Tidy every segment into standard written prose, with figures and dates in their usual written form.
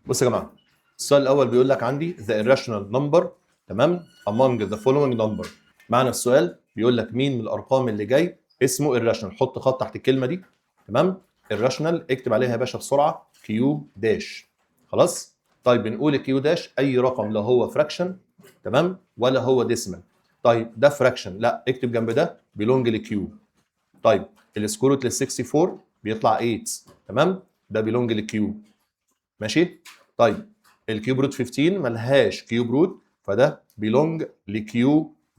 بص يا جماعه، السؤال الاول بيقول لك عندي the irrational number، تمام، among the following number. معنى السؤال بيقول لك مين من الارقام اللي جاي اسمه irrational. حط خط تحت الكلمة دي، تمام؟ irrational اكتب عليها يا باشا بسرعة Q dash. خلاص؟ طيب، بنقول Q dash اي رقم لا هو fraction، تمام، ولا هو decimal. طيب، ده fraction؟ لا، اكتب جنب ده belong ل Q. طيب، ال square root لل 64 بيطلع 8، تمام؟ ده belong ل Q، ماشي؟ طيب، ال cube root 15 ملهاش cube root، فده belong ل Q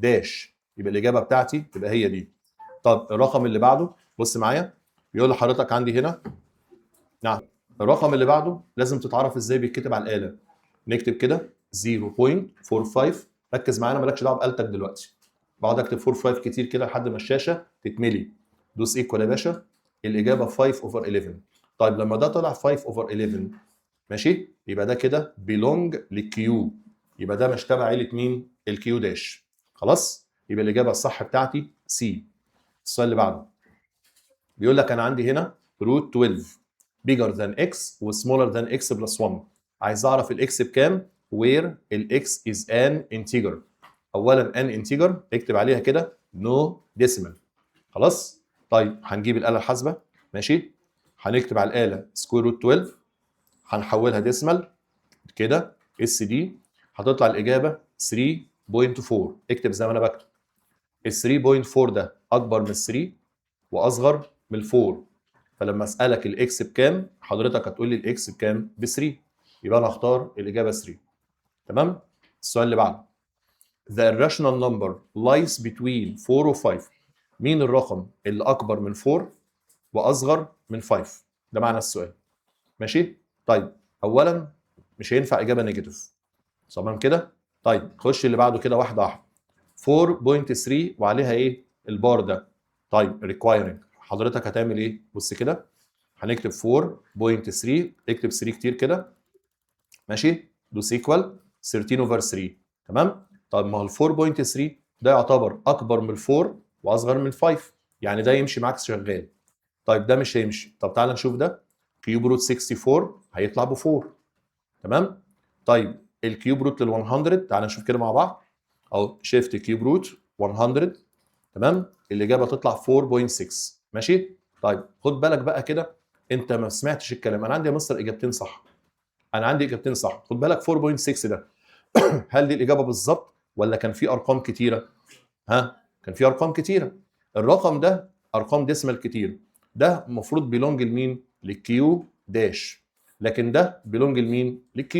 dash، يبقى الاجابة بتاعتي تبقى هي دي. طب الرقم اللي بعده، بص معايا، بيقول لحضرتك عندي هنا، نعم، الرقم اللي بعده لازم تتعرف ازاي بيتكتب على الاله. نكتب كده 0.45. ركز معانا، مالكش دعوه بآلتك دلوقتي. بقعد اكتب 45 كتير كده لحد ما الشاشة تتملي. دوس equal يا باشا، الاجابة 5 over 11. طيب، لما ده طلع 5 over 11، ماشي، يبقى ده كده belong ل Q، يبقى ده مش تبع عيله مين؟ ال Q dash. خلاص، يبقى الاجابة الصح بتاعتي C. السؤال اللي بعده بيقول لك انا عندي هنا root 12 bigger than x و smaller than x plus 1. عايز اعرف ال x بكام where ال x is an integer. اولا an integer اكتب عليها كده no decimal. خلاص؟ طيب، هنجيب الاله الحاسبه، ماشي؟ هنكتب على الاله square root 12، هنحولها decimal كده SD، هتطلع الاجابة 3.4. اكتب زي ما انا بكتب. ال 3.4 ده اكبر من 3 واصغر من 4، فلما اسالك ال x بكام، حضرتك هتقول لي ال x بكام؟ ب 3، يبقى انا هختار الاجابة 3، تمام؟ السؤال اللي بعده: the irrational number lies between 4 و 5. مين الرقم اللي اكبر من 4 واصغر من 5؟ ده معنى السؤال، ماشي؟ طيب، اولا مش هينفع اجابه negative، تمام كده؟ طيب، خش اللي بعده كده واحدة واحده. 4.3 وعليها ايه؟ البار ده. طيب، requiring حضرتك هتعمل ايه؟ بص كده، هنكتب 4.3، اكتب 3 كتير كده، ماشي؟ دوس equal 13 over 3، تمام؟ طيب، ما هو ال 4.3 ده يعتبر اكبر من 4 واصغر من 5، يعني ده يمشي معاك شغال. طيب، ده مش هيمشي. طب تعال نشوف ده، cube root 64 هيطلع ب 4، تمام؟ طيب، ال cube root لل 100، تعال نشوف كده مع بعض اهو، shift cube root 100، تمام؟ الاجابة تطلع 4.6، ماشي؟ طيب، خد بالك بقى كده، انت ما سمعتش الكلام. انا عندي يا مستر اجابتين صح، انا عندي اجابتين صح. خد بالك، 4.6 ده هل دي الاجابة بالظبط ولا كان في ارقام كتيره؟ ها، كان في ارقام كتيره. الرقم ده ارقام decimal كتير، ده المفروض belong لمين؟ لل Q dash. لكن ده belong لمين؟ لل Q.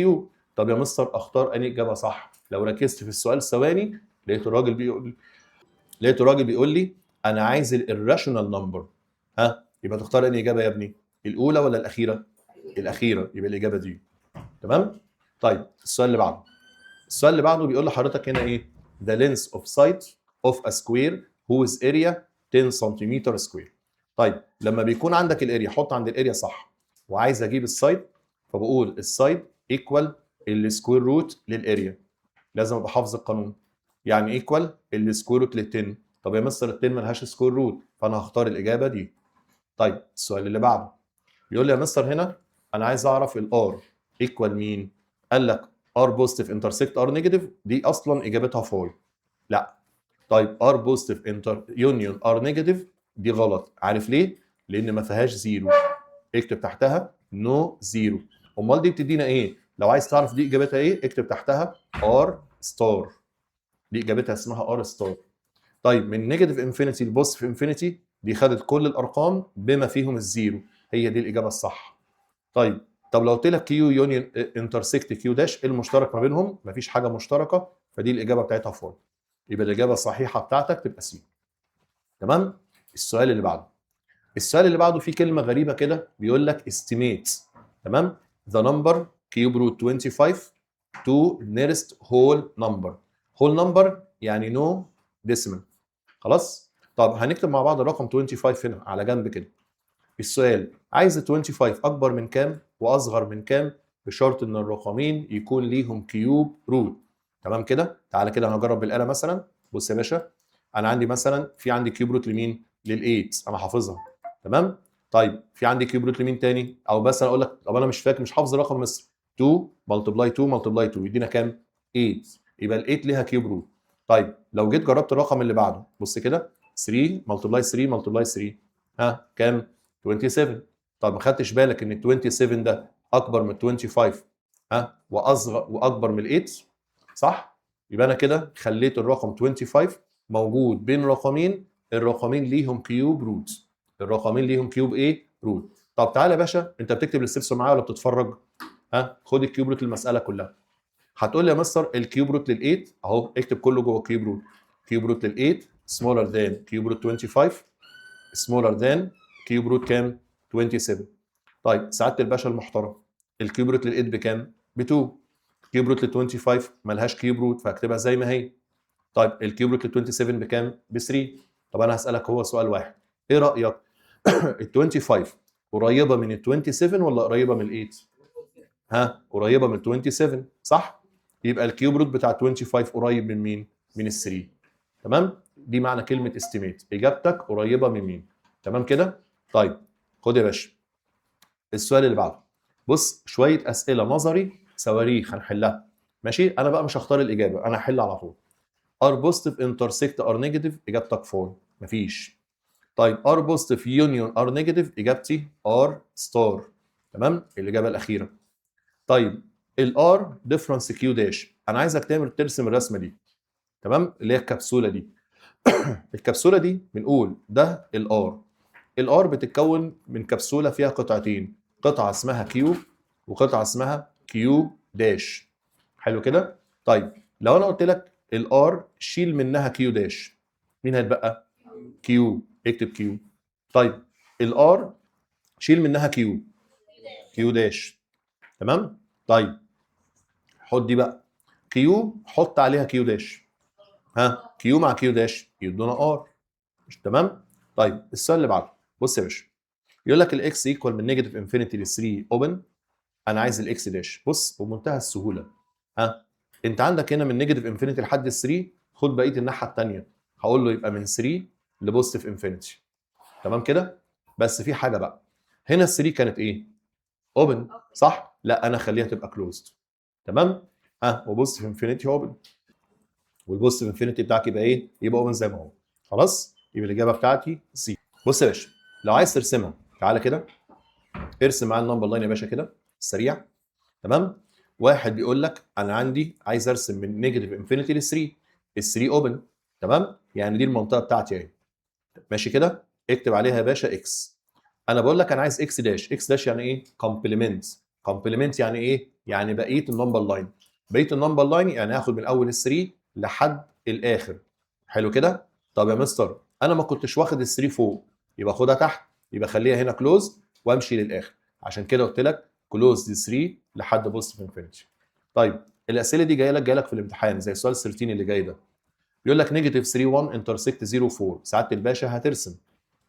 طب يا مستر، اختار انهي اجابه صح؟ لو ركزت في السؤال ثواني، لقيت الراجل بيقول لي انا عايز ال irrational number. ها، يبقى تختار انهي اجابه يا ابني؟ الاولى ولا الاخيره؟ الاخيره، يبقى الاجابة دي، تمام؟ طيب، السؤال اللي بعده، السؤال اللي بعده بيقول لحضرتك هنا ايه؟ the length of side of a square whose area 10 سنتيمتر square. طيب، لما بيكون عندك ال area، حط عند ال area صح، وعايز اجيب ال side، فبقول ال side equal ال square root لل area. لازم ابقى حافظ القانون، يعني equal ال square root لل 10. طب يا مستر، ال 10 ملهاش square root، فانا هختار الاجابة دي. طيب، السؤال اللي بعده بيقول لي يا مستر هنا انا عايز اعرف ال R equal مين؟ قال لك R positive intersect R negative، دي اصلا اجابتها phi، لا. طيب، R positive inter union R negative، دي غلط. عارف ليه؟ لان ما فيهاش zero، اكتب تحتها no zero. امال دي بتدينا ايه؟ لو عايز تعرف دي اجابتها ايه، اكتب تحتها R star، دي اجابتها اسمها R star. طيب، من negative infinity ل positive infinity، دي خدت كل الارقام بما فيهم ال zero، هي دي الاجابة الصح. طيب، طب لو قلت لك Q union intersect Q dash، ايه المشترك ما بينهم؟ مفيش حاجة مشتركه، فدي الاجابة بتاعتها phi، يبقى الاجابة الصحيحة بتاعتك تبقى C، تمام؟ السؤال اللي بعده، السؤال اللي بعده فيه كلمة غريبة كده، بيقول لك estimate، تمام، the number cube root 25 to nearest whole number. whole number يعني no decimal. خلاص؟ طب هنكتب مع بعض الرقم 25 هنا على جنب كده. السؤال عايز 25 اكبر من كام واصغر من كام، بشرط ان الرقمين يكون ليهم cube root، تمام كده؟ تعالى كده هنجرب بالاله مثلا. بص يا باشا، انا عندي مثلا في عندي cube root لمين؟ لل8، انا حافظها، تمام؟ طيب، في عندي cube root لمين تاني؟ او بس انا اقول لك، طب انا مش فاكر، مش حافظ الرقم مصر، 2 multiply 2 multiply 2 يدينا كام؟ 8. يبقى ال 8 ليها cube root. طيب لو جيت جربت الرقم اللي بعده، بص كده، 3 multiply 3 multiply 3، ها، كام؟ 27. طب ما خدتش بالك ان ال 27 ده اكبر من 25، ها، واصغر واكبر من ال 8؟ صح؟ يبقى انا كده خليت الرقم 25 موجود بين رقمين، الرقمين ليهم cube root. الرقمين ليهم cube ايه؟ root. طب تعالى يا باشا، انت بتكتب ال steps معايا ولا بتتفرج؟ ها، خد ال cube root للمسالة كلها. هتقول لي يا مستر ال cube root لل 8 اهو، اكتب كله جوه cube root. cube root لل 8 smaller than cube root 25 smaller than cube root كام؟ 27. طيب سعادة الباشا المحترم، ال cube root لل 8 بكام؟ ب 2. cube root لل 25 ملهاش cube root فاكتبها زي ما هي. طيب ال cube root لل 27 بكام؟ ب 3. طب انا هسالك هو سؤال واحد، ايه رايك؟ ال 25 قريبه من ال 27 ولا قريبه من ال 8؟ ها، قريبه من 27، صح؟ يبقى ال cube root بتاع 25 قريب من مين؟ من ال 3. تمام؟ دي معنى كلمة estimate، اجابتك قريبه من مين. تمام كده؟ طيب خد يا باشا السؤال اللي بعده. بص، شوية اسئلة نظري صواريخ هنحلها، ماشي؟ انا بقى مش هختار الاجابه، انا هحل على طول. R positive intersect R negative، اجابتك 4، مفيش. طيب R positive union R negative، اجابتي R star. تمام، الاجابة الاخيره. طيب ال R difference Q dash، انا عايزك تعمل ترسم الرسمة دي، تمام؟ اللي هي الكبسولة دي. الكبسولة دي بنقول ده ال R. ال R بتتكون من كبسولة فيها قطعتين، قطعه اسمها Q وقطعه اسمها Q dash. حلو كده؟ طيب لو انا قلت لك ال R شيل منها Q dash، مين هيتبقى؟ Q. اكتب Q. طيب ال R شيل منها Q، Q dash. تمام؟ طيب حط دي بقى Q، حط عليها Q dash. ها، Q مع Q dash يدونا R، مش تمام؟ طيب السؤال اللي بعده، بص يا باشا، يقول لك ال x equal من negative infinity ل 3 open، انا عايز ال x dash. بص، بمنتهى السهوله، ها، انت عندك هنا من negative infinity لحد 3، خد بقية الناحية الثانيه. هقول له يبقى من 3 ل positive infinity. تمام كده؟ بس في حاجة بقى هنا، ال 3 كانت ايه؟ open، صح؟ لا، انا اخليها تبقى closed. تمام؟ ها، و positive infinity open، وال positive infinity بتاعك يبقى ايه؟ يبقى open زي ما هو. خلاص؟ يبقى الاجابة بتاعتي C. بص يا باشا، لو عايز ترسمها، تعالى كده ارسم معايا ال number line يا باشا كده سريع. تمام؟ واحد بيقول لك انا عندي عايز ارسم من negative infinity ل 3، ال 3 open. تمام؟ يعني دي المنطقة بتاعتي اهي. ماشي كده؟ اكتب عليها يا باشا x. انا بقول لك انا عايز x dash. x dash يعني ايه؟ complement. complement يعني ايه؟ يعني بقية ال number line. بقية ال number line يعني هاخد من اول ال 3 لحد الاخر. حلو كده؟ طب يا مستر، انا ما كنتش واخد ال 3 فوق، يبقى خدها تحت، يبقى خليها هنا closed وامشي للاخر. عشان كده قلت لك closed 3 لحد positive infinity. طيب الاسئلة دي جاية لك في الامتحان، زي سؤال 13 اللي جاي ده، بيقول لك negative 3 1 intersect 0 4. سعادة الباشا هترسم.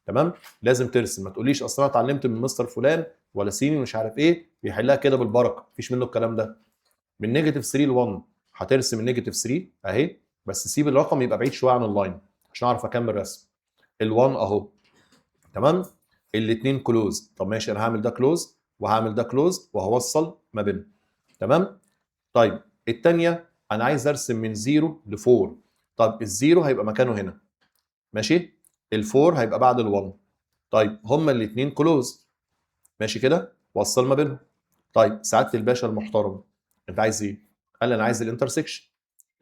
تمام؟ لازم ترسم، ما تقوليش اصل انا اتعلمت من مستر فلان ولا سيني مش عارف ايه بيحلها كده بالبركه، مفيش منه الكلام ده. من negative 3 ل 1 هترسم ال negative 3 اهي، بس سيب الرقم يبقى بعيد شوية عن ال line عشان اعرف اكمل رسم. ال1 اهو. تمام؟ الاثنين closed. طب ماشي، انا هعمل ده closed وهعمل ده closed وهوصل ما بينهم. تمام؟ طيب الثانية انا عايز ارسم من 0 ل 4. طب ال zero هيبقى مكانه هنا، ماشي؟ ال4 هيبقى بعد ال1. طيب هما الاثنين closed، ماشي كده؟ وصل ما بينهم. طيب سعادة الباشا المحترم، انت عايز ايه؟ قال لي انا عايز ال intersection.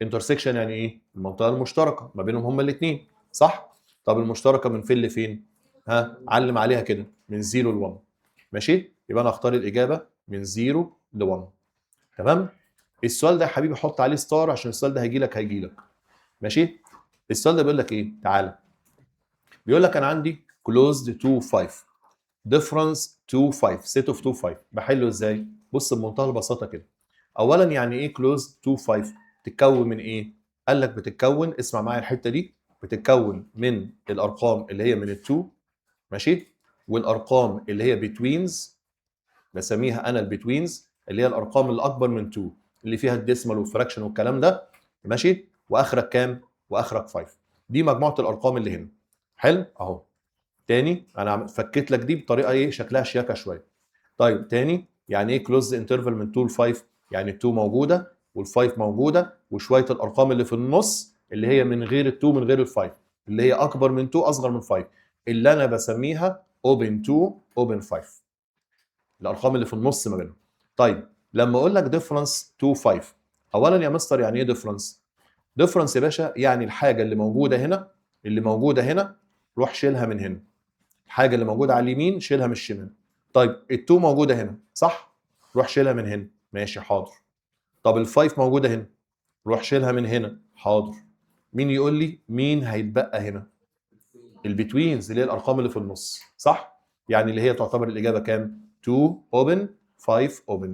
intersection يعني ايه؟ المنطقة المشتركة ما بينهم هما الاثنين، صح؟ طب المشتركة من فين لفين؟ ها، علم عليها كده، من 0 ل 1. ماشي؟ يبقى انا اختار الاجابة من 0 ل 1. تمام؟ السؤال ده يا حبيبي حط عليه star عشان السؤال ده هيجي لك، هيجي لك. ماشي؟ السؤال ده بيقول لك ايه؟ تعالى، بيقول لك انا عندي closed 2 5 difference 2 5، set of 2 5. بحله ازاي؟ بص، بمنتهى البساطة كده، اولا يعني ايه closed 2 5؟ تتكون من ايه؟ قال لك بتتكون، اسمع معايا الحتة دي، بتتكون من الارقام اللي هي من ال2، ماشي؟ والارقام اللي هي betweens، بسميها انا ال betweens، اللي هي الارقام اللي اكبر من 2، اللي فيها ال decimal وال fraction والكلام ده. ماشي؟ واخرك كام؟ واخرك 5. دي مجموعة الارقام اللي هنا. حلو؟ اهو تاني، انا فكيت لك دي بطريقة ايه؟ شكلها شياكه شويه. طيب تاني، يعني ايه closed interval من 2 ل 5؟ يعني 2 موجودة وال5 موجودة وشوية الارقام اللي في النص اللي هي من غير ال2 من غير ال5، اللي هي اكبر من 2 اصغر من 5، اللي انا بسميها open 2 open 5، الارقام اللي في النص ما بينهم. طيب لما اقول لك difference 2 5، اولا يا مستر يعني ايه difference؟ difference يا باشا يعني الحاجة اللي موجودة هنا، اللي موجودة هنا روح شيلها من هنا، الحاجة اللي موجودة على اليمين شيلها من الشمال. طيب ال2 موجودة هنا صح؟ روح شيلها من هنا، ماشي حاضر. طب ال5 موجودة هنا، روح شيلها من هنا، حاضر. مين يقول لي مين هيتبقى هنا؟ ال betweens اللي هي الارقام اللي في النص صح؟ يعني اللي هي تعتبر الاجابة كام؟ 2 open 5 open.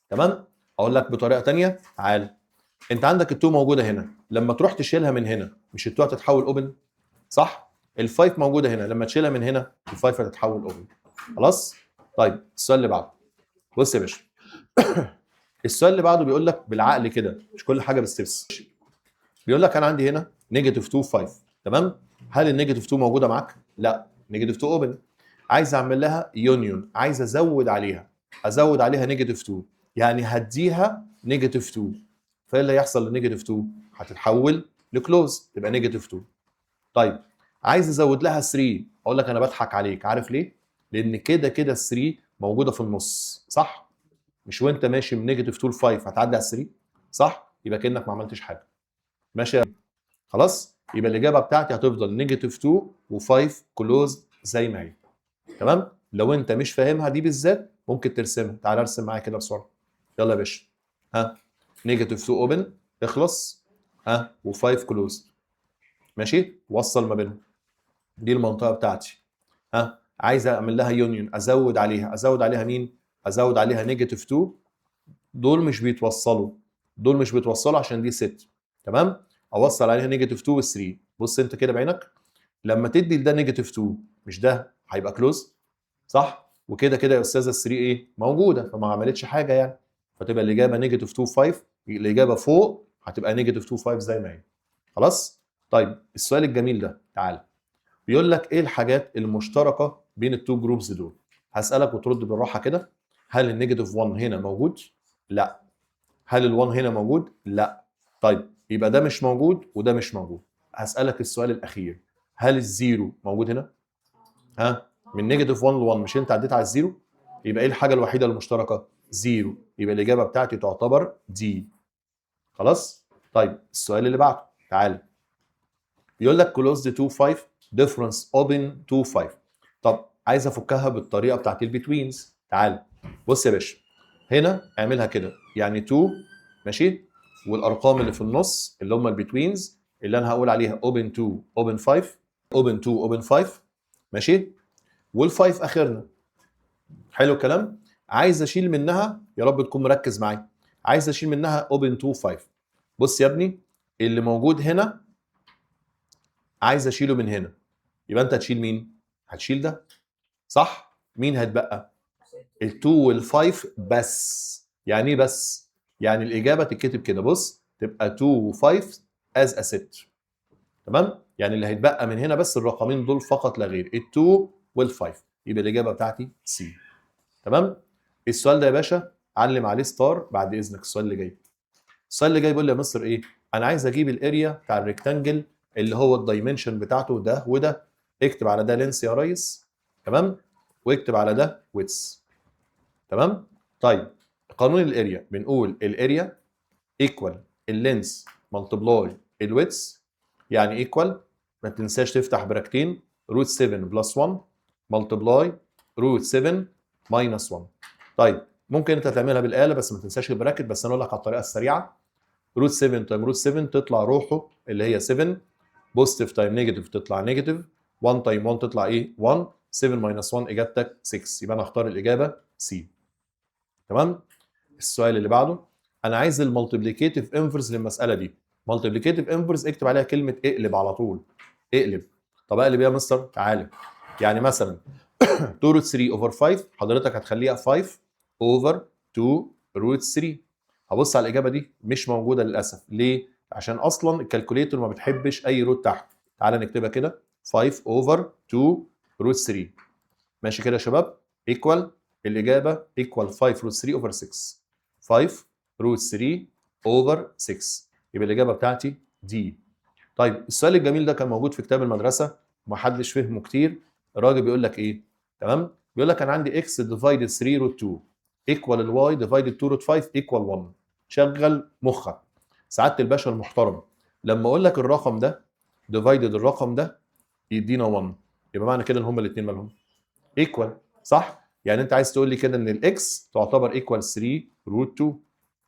تمام؟ اقول لك بطريقة ثانية، تعال انت عندك ال2 موجودة هنا، لما تروح تشيلها من هنا مش ال2 هتتحول open صح؟ ال5 موجودة هنا، لما تشيلها من هنا ال5 هتتحول open. خلاص؟ طيب السؤال اللي بعده، بص يا باشا السؤال اللي بعده بيقول لك بالعقل كده، مش كل حاجة بال steps. بيقول لك انا عندي هنا negative 2 5، تمام؟ هل ال negative 2 موجودة معاك؟ لا، negative 2 open. عايز اعمل لها union، عايز ازود عليها، ازود عليها negative 2، يعني هديها negative 2. فايه اللي هيحصل ل negative 2؟ هتتحول ل close، تبقى negative 2. طيب عايز ازود لها 3، اقول لك انا بضحك عليك، عارف ليه؟ لان كده كده ال 3 موجودة في النص صح؟ مش وانت ماشي من negative 2 ل 5 هتعدي على 3 صح؟ يبقى كانك ما عملتش حاجة. ماشي خلاص؟ يبقى الاجابة بتاعتي هتفضل negative 2 و5 close زي ما هي. تمام؟ لو انت مش فاهمها دي بالذات ممكن ترسمها، تعال ارسم معايا كده بسرعة. يلا يا باشا، ها negative 2 open اخلص، ها و5 close، ماشي؟ وصل ما بينهم، دي المنطقة بتاعتي. ها عايز اعمل لها union، ازود عليها، ازود عليها مين؟ ازود عليها negative 2. دول مش بيتوصلوا، دول مش بيتوصلوا عشان دي 6، تمام؟ اوصل عليها negative 2 و3. بص انت كده بعينك، لما تدي لده negative 2 مش ده هيبقى close صح؟ وكده كده يا استاذه 3 ايه؟ موجودة، فما عملتش حاجة يعني، فتبقى الاجابة negative 2 5. الاجابة فوق هتبقى negative 2 5 زي ما هي. خلاص؟ طيب السؤال الجميل ده، تعالى بيقول لك ايه الحاجات المشتركة بين ال two groups دول؟ هسالك وترد بالراحة كده. هل ال negative 1 هنا موجود؟ لا. هل ال1 هنا موجود؟ لا. طيب يبقى ده مش موجود وده مش موجود. هسالك السؤال الاخير، هل ال zero موجود هنا؟ ها من negative 1 ل 1 مش انت عديت على ال zero؟ يبقى ايه الحاجة الوحيدة المشتركة؟ zero. يبقى الاجابة بتاعتي تعتبر D. خلاص؟ طيب السؤال اللي بعده، تعالى بيقول لك closed 2 5 difference open 2 5. طب عايز افكها بالطريقة بتاعت ال betweens. تعالى بص يا باشا، هنا اعملها كده، يعني 2 ماشي، والارقام اللي في النص اللي هم ال betweens اللي انا هقول عليها open 2 open 5 open 2 open 5، ماشي، وال5 اخرنا. حلو الكلام. عايز اشيل منها، يا رب تكون مركز معايا، عايز اشيل منها open 2 5. بص يا ابني، اللي موجود هنا عايز اشيله من هنا، يبقى انت هتشيل مين؟ هتشيل ده صح؟ مين هتبقى؟ ال2 وال5 بس. يعني ايه بس؟ يعني الاجابة تتكتب كده، بص، تبقى 2 و5 as a set. تمام؟ يعني اللي هيتبقى من هنا بس الرقمين دول فقط لا غير، ال2 وال5. يبقى الاجابة بتاعتي C. تمام؟ السؤال ده يا باشا علم عليه star بعد اذنك. السؤال اللي جاي، السؤال اللي جاي بيقول لي يا مستر ايه؟ انا عايز اجيب ال area بتاع ال rectangle اللي هو ال dimension بتاعته ده وده. اكتب على ده length يا ريس، تمام؟ واكتب على ده width. تمام؟ طيب قانون ال area بنقول ال area equal ال length multiply ال width، يعني equal، ما تنساش تفتح براكتين، root 7 plus 1 multiply root 7 minus 1. طيب ممكن انت تعملها بالاله بس ما تنساش ال bracket، بس انا اقول لك على الطريقة السريعة. root 7 time root 7 تطلع روحه اللي هي 7، positive time negative تطلع negative، 1 time 1 تطلع ايه؟ 1، 7 minus 1 اجابتك 6. يبقى انا هختار الاجابة C. تمام؟ السؤال اللي بعده، انا عايز ال multiplicative inverse للمسالة دي. multiplicative inverse اكتب عليها كلمة اقلب على طول، اقلب. طب اقلب ايه يا مستر؟ تعالى، يعني مثلا 2 root 3 over 5 حضرتك هتخليها 5 over 2 root 3. هبص على الاجابة دي مش موجودة للاسف. ليه؟ عشان اصلا ال calculator ما بتحبش اي root تحت. تعالى نكتبها كده 5 over 2 root 3. ماشي كده يا شباب؟ equal الاجابة equal 5 root 3 over 6. 5 root 3 over 6، يبقى الاجابة بتاعتي D. طيب، السؤال الجميل ده كان موجود في كتاب المدرسة ومحدش فهمه كتير. الراجل بيقول لك ايه؟ تمام، بيقول لك انا عندي x divided 3 root 2 equal ال y divided 2 root 5 equal 1. شغل مخك سعادة الباشا المحترم. لما اقول لك الرقم ده divided الرقم ده يدينا 1، يبقى معنى كده ان هما الاثنين مالهم؟ equal، صح؟ يعني انت عايز تقول لي كده ان ال x تعتبر equal 3 root 2،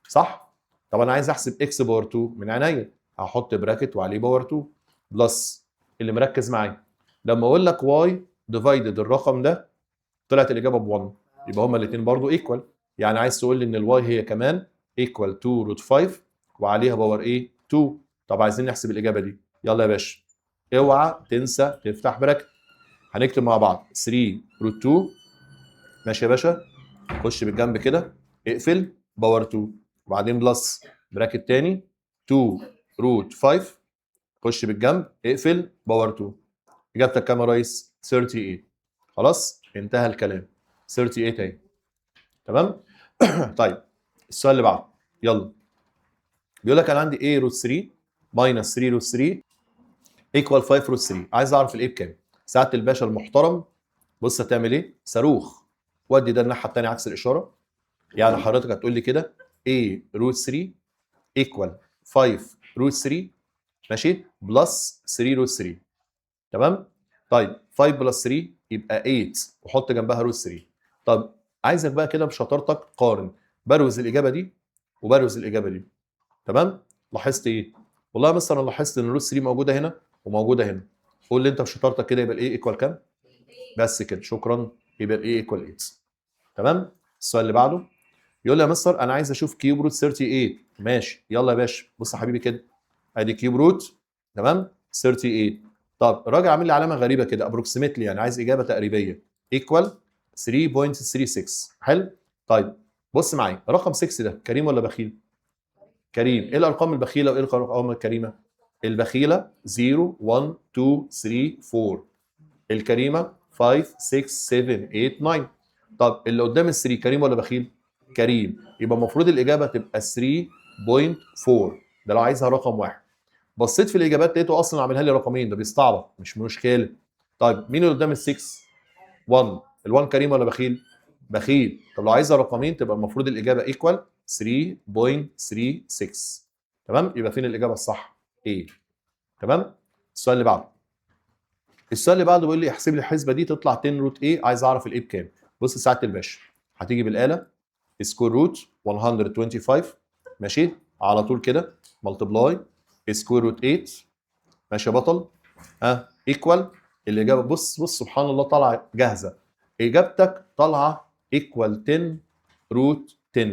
صح؟ طب انا عايز احسب x power 2. من عينيا، هحط bracket وعليه power 2 plus. اللي مركز معايا، لما اقول لك y divided الرقم ده طلعت الاجابة ب 1، يبقى هما الاثنين برضو equal. يعني عايز تقول لي ان ال y هي كمان equal 2 root 5 وعليها power ايه؟ 2. طب عايزين نحسب الاجابة دي. يلا يا باشا، اوعى تنسى تفتح bracket. هنكتب مع بعض 3 root 2، ماشي يا باشا؟ خش بالجنب كده، اقفل، power 2، وبعدين plus bracket تاني 2 root 5، خش بالجنب، اقفل، power 2. اجابتك كام يا ريس؟ 38. خلاص، انتهى الكلام، 38 اهي. تمام. طيب، السؤال اللي بعده يلا. بيقول لك انا عندي a root 3 minus 3 root 3 equal 5 root 3. عايز اعرف ال a بكام. سعادة الباشا المحترم، بص هتعمل ايه. صاروخ، ودي ده الناحية الثانية عكس الاشاره. يعني حضرتك هتقول لي كده a root 3 equal 5 root 3، ماشي؟ plus 3 root 3. تمام. طيب، 5 plus 3 يبقى 8، وحط جنبها root 3. طب عايزك بقى كده بشطارتك قارن، بروز الاجابة دي وبروز الاجابة دي. تمام. لاحظت ايه؟ والله يا مستر انا لاحظت ان root 3 موجودة هنا وموجودة هنا. قول لي انت بشطارتك كده، يبقى ال a equal كام؟ بس كده، شكرا. يبقى ال a equal 8. تمام. السؤال اللي بعده يقول لي يا مستر انا عايز اشوف cube root 38. ماشي، يلا يا باشا. بص يا حبيبي كده، ادي cube root، تمام، 38. طب الراجل عامل لي علامة غريبة كده، approximately، يعني عايز اجابه تقريبيه، equal 3.36. حلو. طيب، بص معايا، رقم 6 ده كريم ولا بخيل؟ كريم. ايه الارقام البخيله وايه الارقام الكريمة؟ البخيله 0، 1، 2، 3، 4. الكريمة 5، 6، 7، 8، 9. طب اللي قدام ال 3 كريم ولا بخيل؟ كريم. يبقى المفروض الاجابة تبقى 3.4. ده لو عايزها رقم واحد. بصيت في الاجابات لقيته اصلا عاملها لي رقمين، ده بيستعبط، مش مشكله. طيب، مين اللي قدام ال 6؟ 1. ال1 كريم ولا بخيل؟ بخيل. طب لو عايزها رقمين تبقى المفروض الاجابة equal 3.36. تمام. يبقى فين الاجابة الصح؟ A. تمام. السؤال اللي بعده، السؤال اللي بعده بيقول لي احسب لي الحسبة دي تطلع 10 root a، عايز اعرف ال a بكام. بص سعادة الباشا، هتيجي بالاله square root 125، ماشي؟ على طول كده multiply square root 8، ماشي يا بطل؟ ها، equal الاجابه. بص بص، سبحان الله، طالعه جاهزه. اجابتك طالعه equal 10 root 10،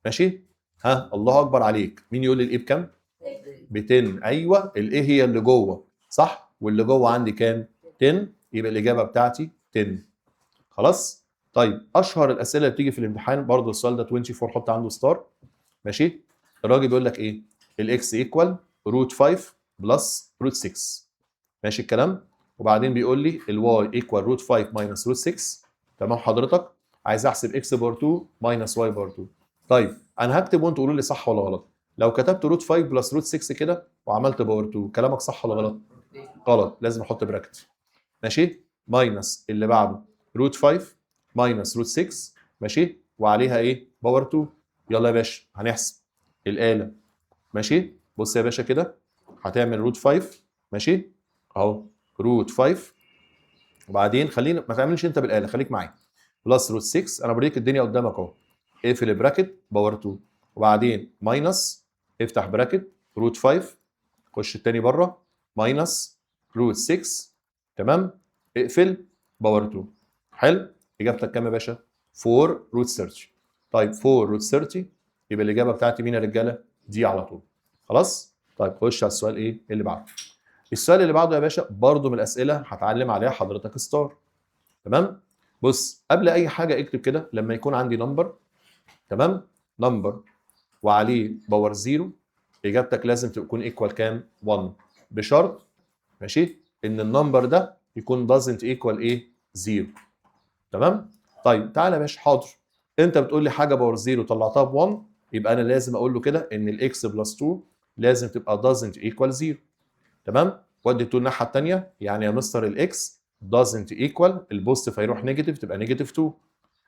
ماشي؟ ها، الله اكبر عليك. مين يقول لي ال a بكام؟ ب 10. ايوه، ال a هي اللي جوه، صح؟ واللي جوه عندي كام؟ 10. يبقى الاجابة بتاعتي 10. خلاص. طيب، اشهر الاسئلة اللي بتيجي في الامتحان برضه السؤال ده 24، حط عنده star. ماشي. الراجل بيقول لك ايه؟ ال x equal root 5 plus root 6، ماشي الكلام؟ وبعدين بيقول لي ال y equal root 5 minus root 6. تمام حضرتك؟ عايز احسب x power 2 minus y power 2. طيب، انا هكتب وانتوا قولوا لي صح ولا غلط. لو كتبت root 5 plus root 6 كده وعملت power 2، كلامك صح ولا غلط؟ غلط، لازم احط bracket. ماشي؟ minus اللي بعده root 5 minus root 6، ماشي؟ وعليها ايه؟ power 2. يلا يا باشا، هنحسب الآلة. ماشي. بص يا باشا كده، هتعمل root 5، ماشي؟ اهو root 5، وبعدين خلينا، ما تعملش انت بالآلة، خليك معايا، plus root 6. انا بوريك الدنيا قدامك اهو. اقفل ال bracket، power 2، وبعدين minus، افتح bracket، root 5، خش التاني بره، minus root 6، تمام؟ اقفل، power 2. حلو. اجابتك كام يا باشا؟ 4 root 30. طيب، 4 root 30، يبقى الاجابة بتاعتي مين يا رجاله؟ دي على طول. خلاص. طيب، خش على السؤال ايه اللي بعده. السؤال اللي بعده يا باشا برضو من الاسئلة هتعلم عليها حضرتك star. تمام. بص، قبل اي حاجة اكتب كده: لما يكون عندي number، تمام، number وعليه power zero، اجابتك لازم تكون equal كام؟ 1، بشرط، ماشي، ان ال number ده يكون doesn't equal ايه؟ zero. تمام. طيب تعالى يا باشا، حاضر، انت بتقول لي حاجة power 0 طلعتها ب 1، يبقى انا لازم اقول له كده ان ال x plus 2 لازم تبقى doesn't equal 0. تمام؟ ودي 2 الناحية الثانيه، يعني يا مستر ال x doesn't equal، ال positive هيروح negative تبقى negative 2.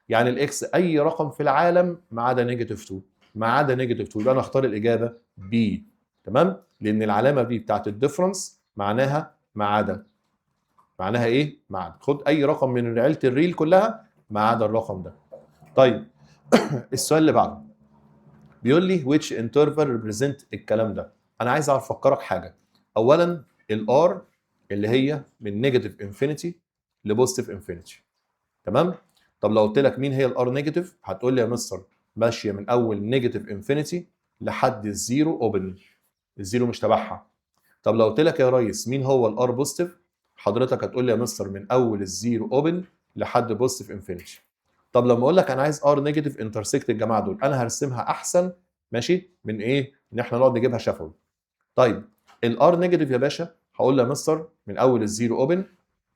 يعني ال x اي رقم في العالم ما عدا negative 2، ما عدا negative 2. يبقى انا اختار الاجابة B. تمام؟ لان العلامة دي بتاعت ال difference معناها ما عدا. معناها ايه؟ ما عدا. خد اي رقم من عيله ال real كلها ما عدا الرقم ده. طيب السؤال اللي بعده بيقول لي which interval represent الكلام ده. انا عايز اعرف افكرك حاجة. اولا ال R اللي هي من negative infinity ل positive infinity. تمام؟ طب لو قلت لك مين هي ال R negative، هتقول لي يا مستر ماشية من اول negative infinity لحد ال zero open، ال zero مش تبعها. طب لو قلت لك يا ريس مين هو ال R positive، حضرتك هتقول لي يا مستر من اول ال zero open لحد positive infinity. طب لما اقول لك انا عايز R negative intersect الجماعة دول، انا هرسمها احسن، ماشي، من ايه؟ ان احنا نقعد نجيبها شفوي. طيب ال R negative يا باشا هقول له يا مستر من اول ال zero open،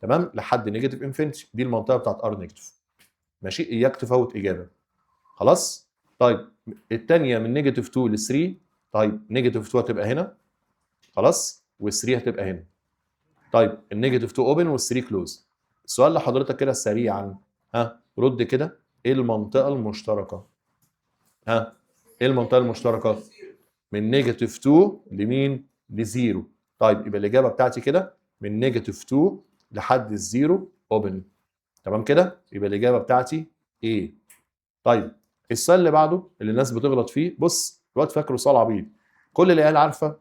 تمام، لحد negative infinity، دي المنطقة بتاعت R negative. ماشي، اياك تفوت اجابه. خلاص؟ طيب الثانية من negative 2 ل 3، طيب negative 2 هتبقى هنا، خلاص، وال3 هتبقى هنا. طيب ال negative 2 open وال3 close. السؤال لحضرتك كده سريعا، ها رد كده، ايه المنطقة المشتركة؟ ها ايه المنطقة المشتركة؟ من negative 2 لمين؟ ل zero. طيب يبقى الاجابة بتاعتي كده من negative 2 لحد ال zero open. تمام كده؟ يبقى الاجابة بتاعتي A. طيب السؤال اللي بعده اللي الناس بتغلط فيه، بص الواد فاكره سؤال عبيط. كل العيال عارفه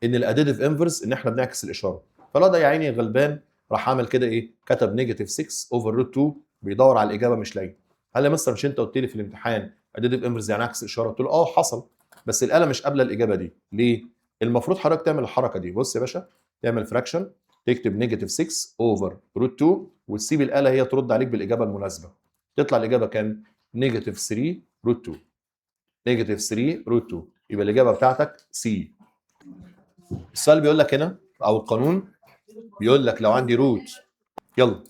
ان ال additive inverse ان احنا بنعكس الاشاره، فالواد ده يا عيني غلبان راح عامل كده ايه؟ كتب negative 6 over root 2، بيدور على الاجابة مش لاقي. قال لي يا مستر مش انت قلت لي في الامتحان additive inverse يعني عكس الاشاره؟ قلت له اه حصل، بس الاله مش قابله الاجابة دي. ليه؟ المفروض حضرتك تعمل الحركة دي. بص يا باشا، تعمل fraction، تكتب negative 6 over root 2 وتسيب الاله هي ترد عليك بالاجابة المناسبة. تطلع الاجابة كام؟ negative 3 root 2. negative 3 root 2، يبقى الاجابة بتاعتك C. السؤال بيقول لك هنا او القانون بيقول لك لو عندي root، يلا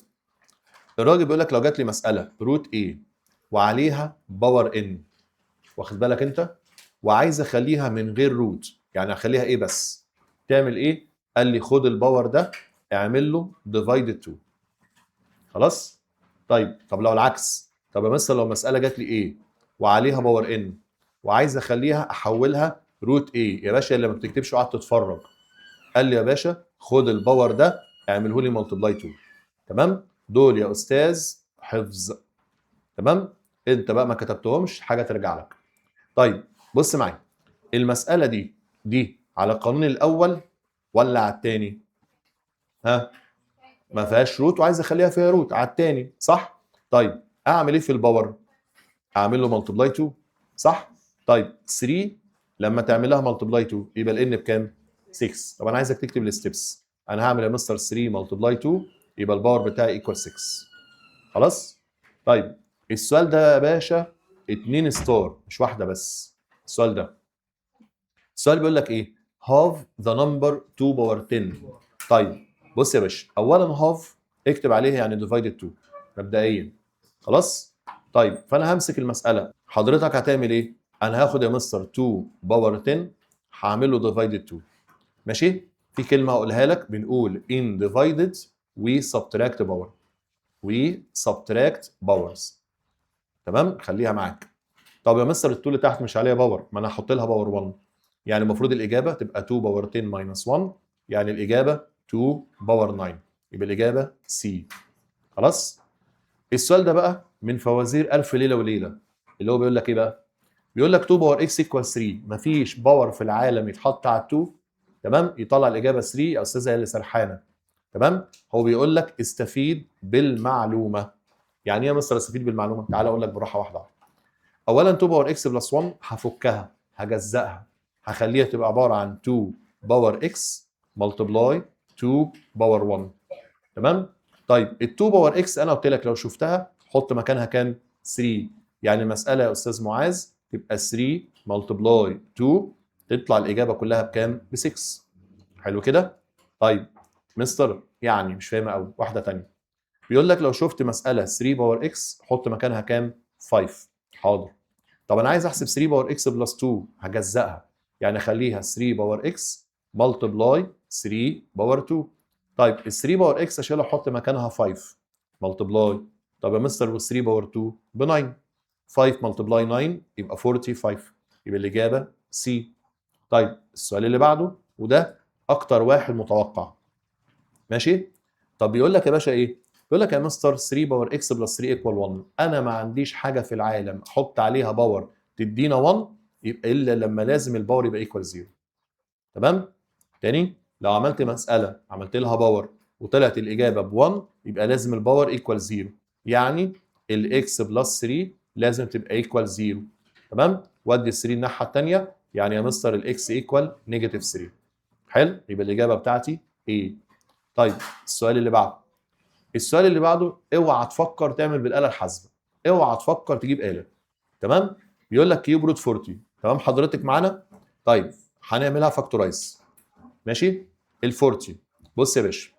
الراجل بيقول لك لو جات لي مسالة root a وعليها power n، واخد بالك انت، وعايز اخليها من غير root، يعني اخليها a بس، تعمل ايه؟ قال لي خد ال power ده اعمل له divided 2. خلاص؟ طيب طب لو العكس، طب يا مثلا لو مسالة جات لي a وعليها power n وعايز اخليها احولها root a، يا باشا اللي ما بتكتبش وقعد تتفرج، قال لي يا باشا خد ال power ده اعمله لي multiply 2. تمام؟ دول يا استاذ حفظ. تمام؟ انت بقى ما كتبتهمش حاجة ترجع لك. طيب بص معايا، المسالة دي على القانون الاول ولا على الثاني؟ ها، ما فيهاش root وعايز اخليها فيها root، على الثاني صح؟ طيب اعمل ايه في ال power؟ اعمل له multiply 2 صح؟ طيب 3 لما تعمل لها multiply 2 يبقى ال n بكام؟ 6. طب انا عايزك تكتب ال steps. انا هعمل يا مستر 3 multiply 2 يبقى ال power بتاعي equal 6. خلاص؟ طيب السؤال ده يا باشا 2 star مش واحدة بس. السؤال ده السؤال بيقول لك ايه؟ half the number 2 power 10. طيب بص يا باشا، اولا half اكتب عليها يعني divided 2 مبدئيا. خلاص؟ طيب فانا همسك المسالة، حضرتك هتعمل ايه؟ انا هاخد يا مستر 2 power 10 هعمل له divided 2. ماشي؟ في كلمة هقولها لك، بنقول in divided we subtract power، we subtract powers. تمام؟ خليها معاك. طب يا مستر ال two اللي تحت مش عليها power، ما انا هحط لها power 1، يعني المفروض الاجابة تبقى 2 power 10 minus 1، يعني الاجابة 2 power 9، يبقى الاجابة C. خلاص؟ السؤال ده بقى من فوازير الف ليلة وليلة، اللي هو بيقول لك ايه بقى؟ بيقول لك 2 power x equal 3، مفيش power في العالم يتحط على 2، تمام، يطلع الاجابة 3. يا استاذه اللي سرحانه، تمام، هو بيقول لك استفيد بالمعلومه. يعني ايه يا مستر استفيد بالمعلومه؟ تعالى اقول لك بالراحة واحدة واحدة. اولا 2 power x plus 1 هفكها، هجزأها، هخليها تبقى عبارة عن 2 power x multiply 2 power 1. تمام؟ طيب ال 2 power x انا قلت لك لو شفتها حط مكانها كام؟ 3. يعني المسالة يا استاذ معاذ تبقى 3 multiply 2، تطلع الاجابة كلها بكام؟ ب 6. حلو كده؟ طيب مستر يعني مش فاهمه قوي، واحدة ثانية. بيقول لك لو شفت مسالة 3 power x حط مكانها كام؟ 5. حاضر. طب انا عايز احسب 3 power x plus 2، هجزأها، يعني اخليها 3 power x multiply 3 power 2. طيب ال 3 power x اشيلها احط مكانها 5 multiply. طب يا مستر وال 3 power 2 ب 9، 5 multiply 9 يبقى 45، يبقى الاجابة C. طيب السؤال اللي بعده، وده اكتر واحد متوقع، ماشي. طب بيقول لك يا باشا ايه؟ بيقول لك يا مستر 3 power x plus 3 equal 1. انا ما عنديش حاجة في العالم احط عليها power تدينا 1 يبقى الا لما لازم ال power يبقى equal 0. تمام؟ تاني، لو عملت مسالة عملت لها power وطلعت الاجابة ب 1 يبقى لازم ال power equal 0، يعني ال x plus 3 لازم تبقى equal 0. تمام؟ ودي 3 الناحية الثانيه، يعني يا مستر ال x equal negative 3. حلو، يبقى الاجابة بتاعتي A. طيب السؤال اللي بعده، السؤال اللي بعده اوعى تفكر تعمل بالاله الحاسبة، اوعى تفكر تجيب اله. تمام؟ بيقول لك cube root 40. تمام حضرتك معانا؟ طيب هنعملها factorize، ماشي. ال 40 بص يا باشا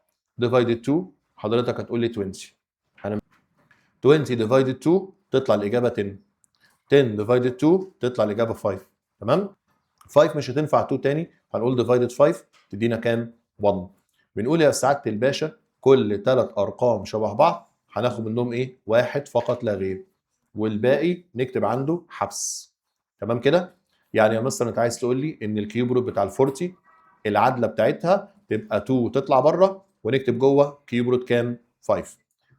divided 2، حضرتك هتقول لي 20. انا 20 divided 2 تطلع الاجابة 10، 10 divided 2 تطلع الاجابة 5. تمام؟ 5 مش هتنفع 2 تاني، هنقول divided 5 تدينا كام؟ 1. بنقول يا سعادة الباشا كل ثلاث ارقام شبه بعض هناخد منهم ايه؟ واحد فقط لا غير، والباقي نكتب عنده حبس. تمام كده؟ يعني يا مستر انت عايز تقول لي ان ال cube root بتاع ال 40 العادلة بتاعتها تبقى 2 وتطلع بره ونكتب جوه cube root كام؟ 5.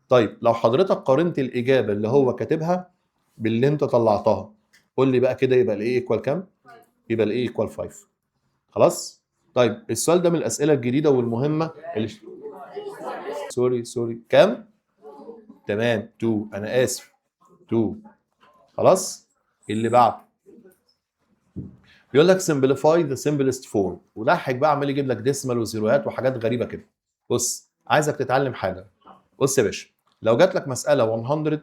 طيب لو حضرتك قارنت الاجابة اللي هو كاتبها باللي انت طلعتها، قول لي بقى كده يبقى ال a equal كام؟ يبقى ال a equal 5. خلاص؟ طيب السؤال ده من الاسئلة الجديدة والمهمه اللي sorry sorry كام؟ تمام 2، انا اسف 2. خلاص؟ اللي بعده بيقول لك simplify the simplest form، وضحك بقى عمال يجيب لك decimal وزيروهات وحاجات غريبة كده. بص عايزك تتعلم حاجة. بص يا باشا، لو جات لك مسالة 100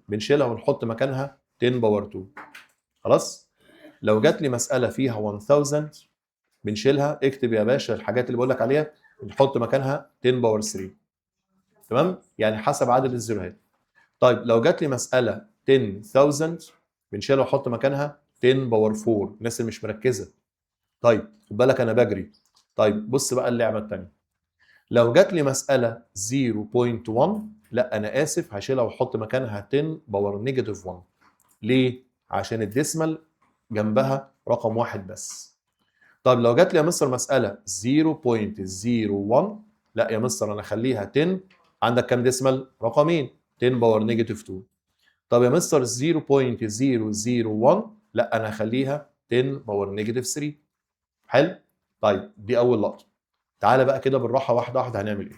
بنشيلها ونحط مكانها 10 power 2. خلاص؟ لو جات لي مسالة فيها 1000 بنشيلها، اكتب يا باشا الحاجات اللي بقول لك عليها، بنحط مكانها 10 power 3. تمام؟ يعني حسب عدد الزيروهات. طيب لو جات لي مسالة 10000 بنشيلها ونحط مكانها 10 power 4. الناس اللي مش مركزه، طيب خد بالك انا بجري. طيب بص بقى اللعبة الثانية، لو جات لي مسالة 0.1، لا انا اسف، هشيلها واحط مكانها 10 power negative 1. ليه؟ عشان ال decimal جنبها رقم واحد بس. طيب لو جات لي يا مستر مسالة 0.01، لا يا مستر انا اخليها 10، عندك كام decimal؟ رقمين، 10 power negative 2. طب يا مستر 0.001، لا انا هخليها 10 power negative 3. حلو؟ طيب دي اول لقطة. تعالى بقى كده بالراحة واحدة واحدة هنعمل ايه.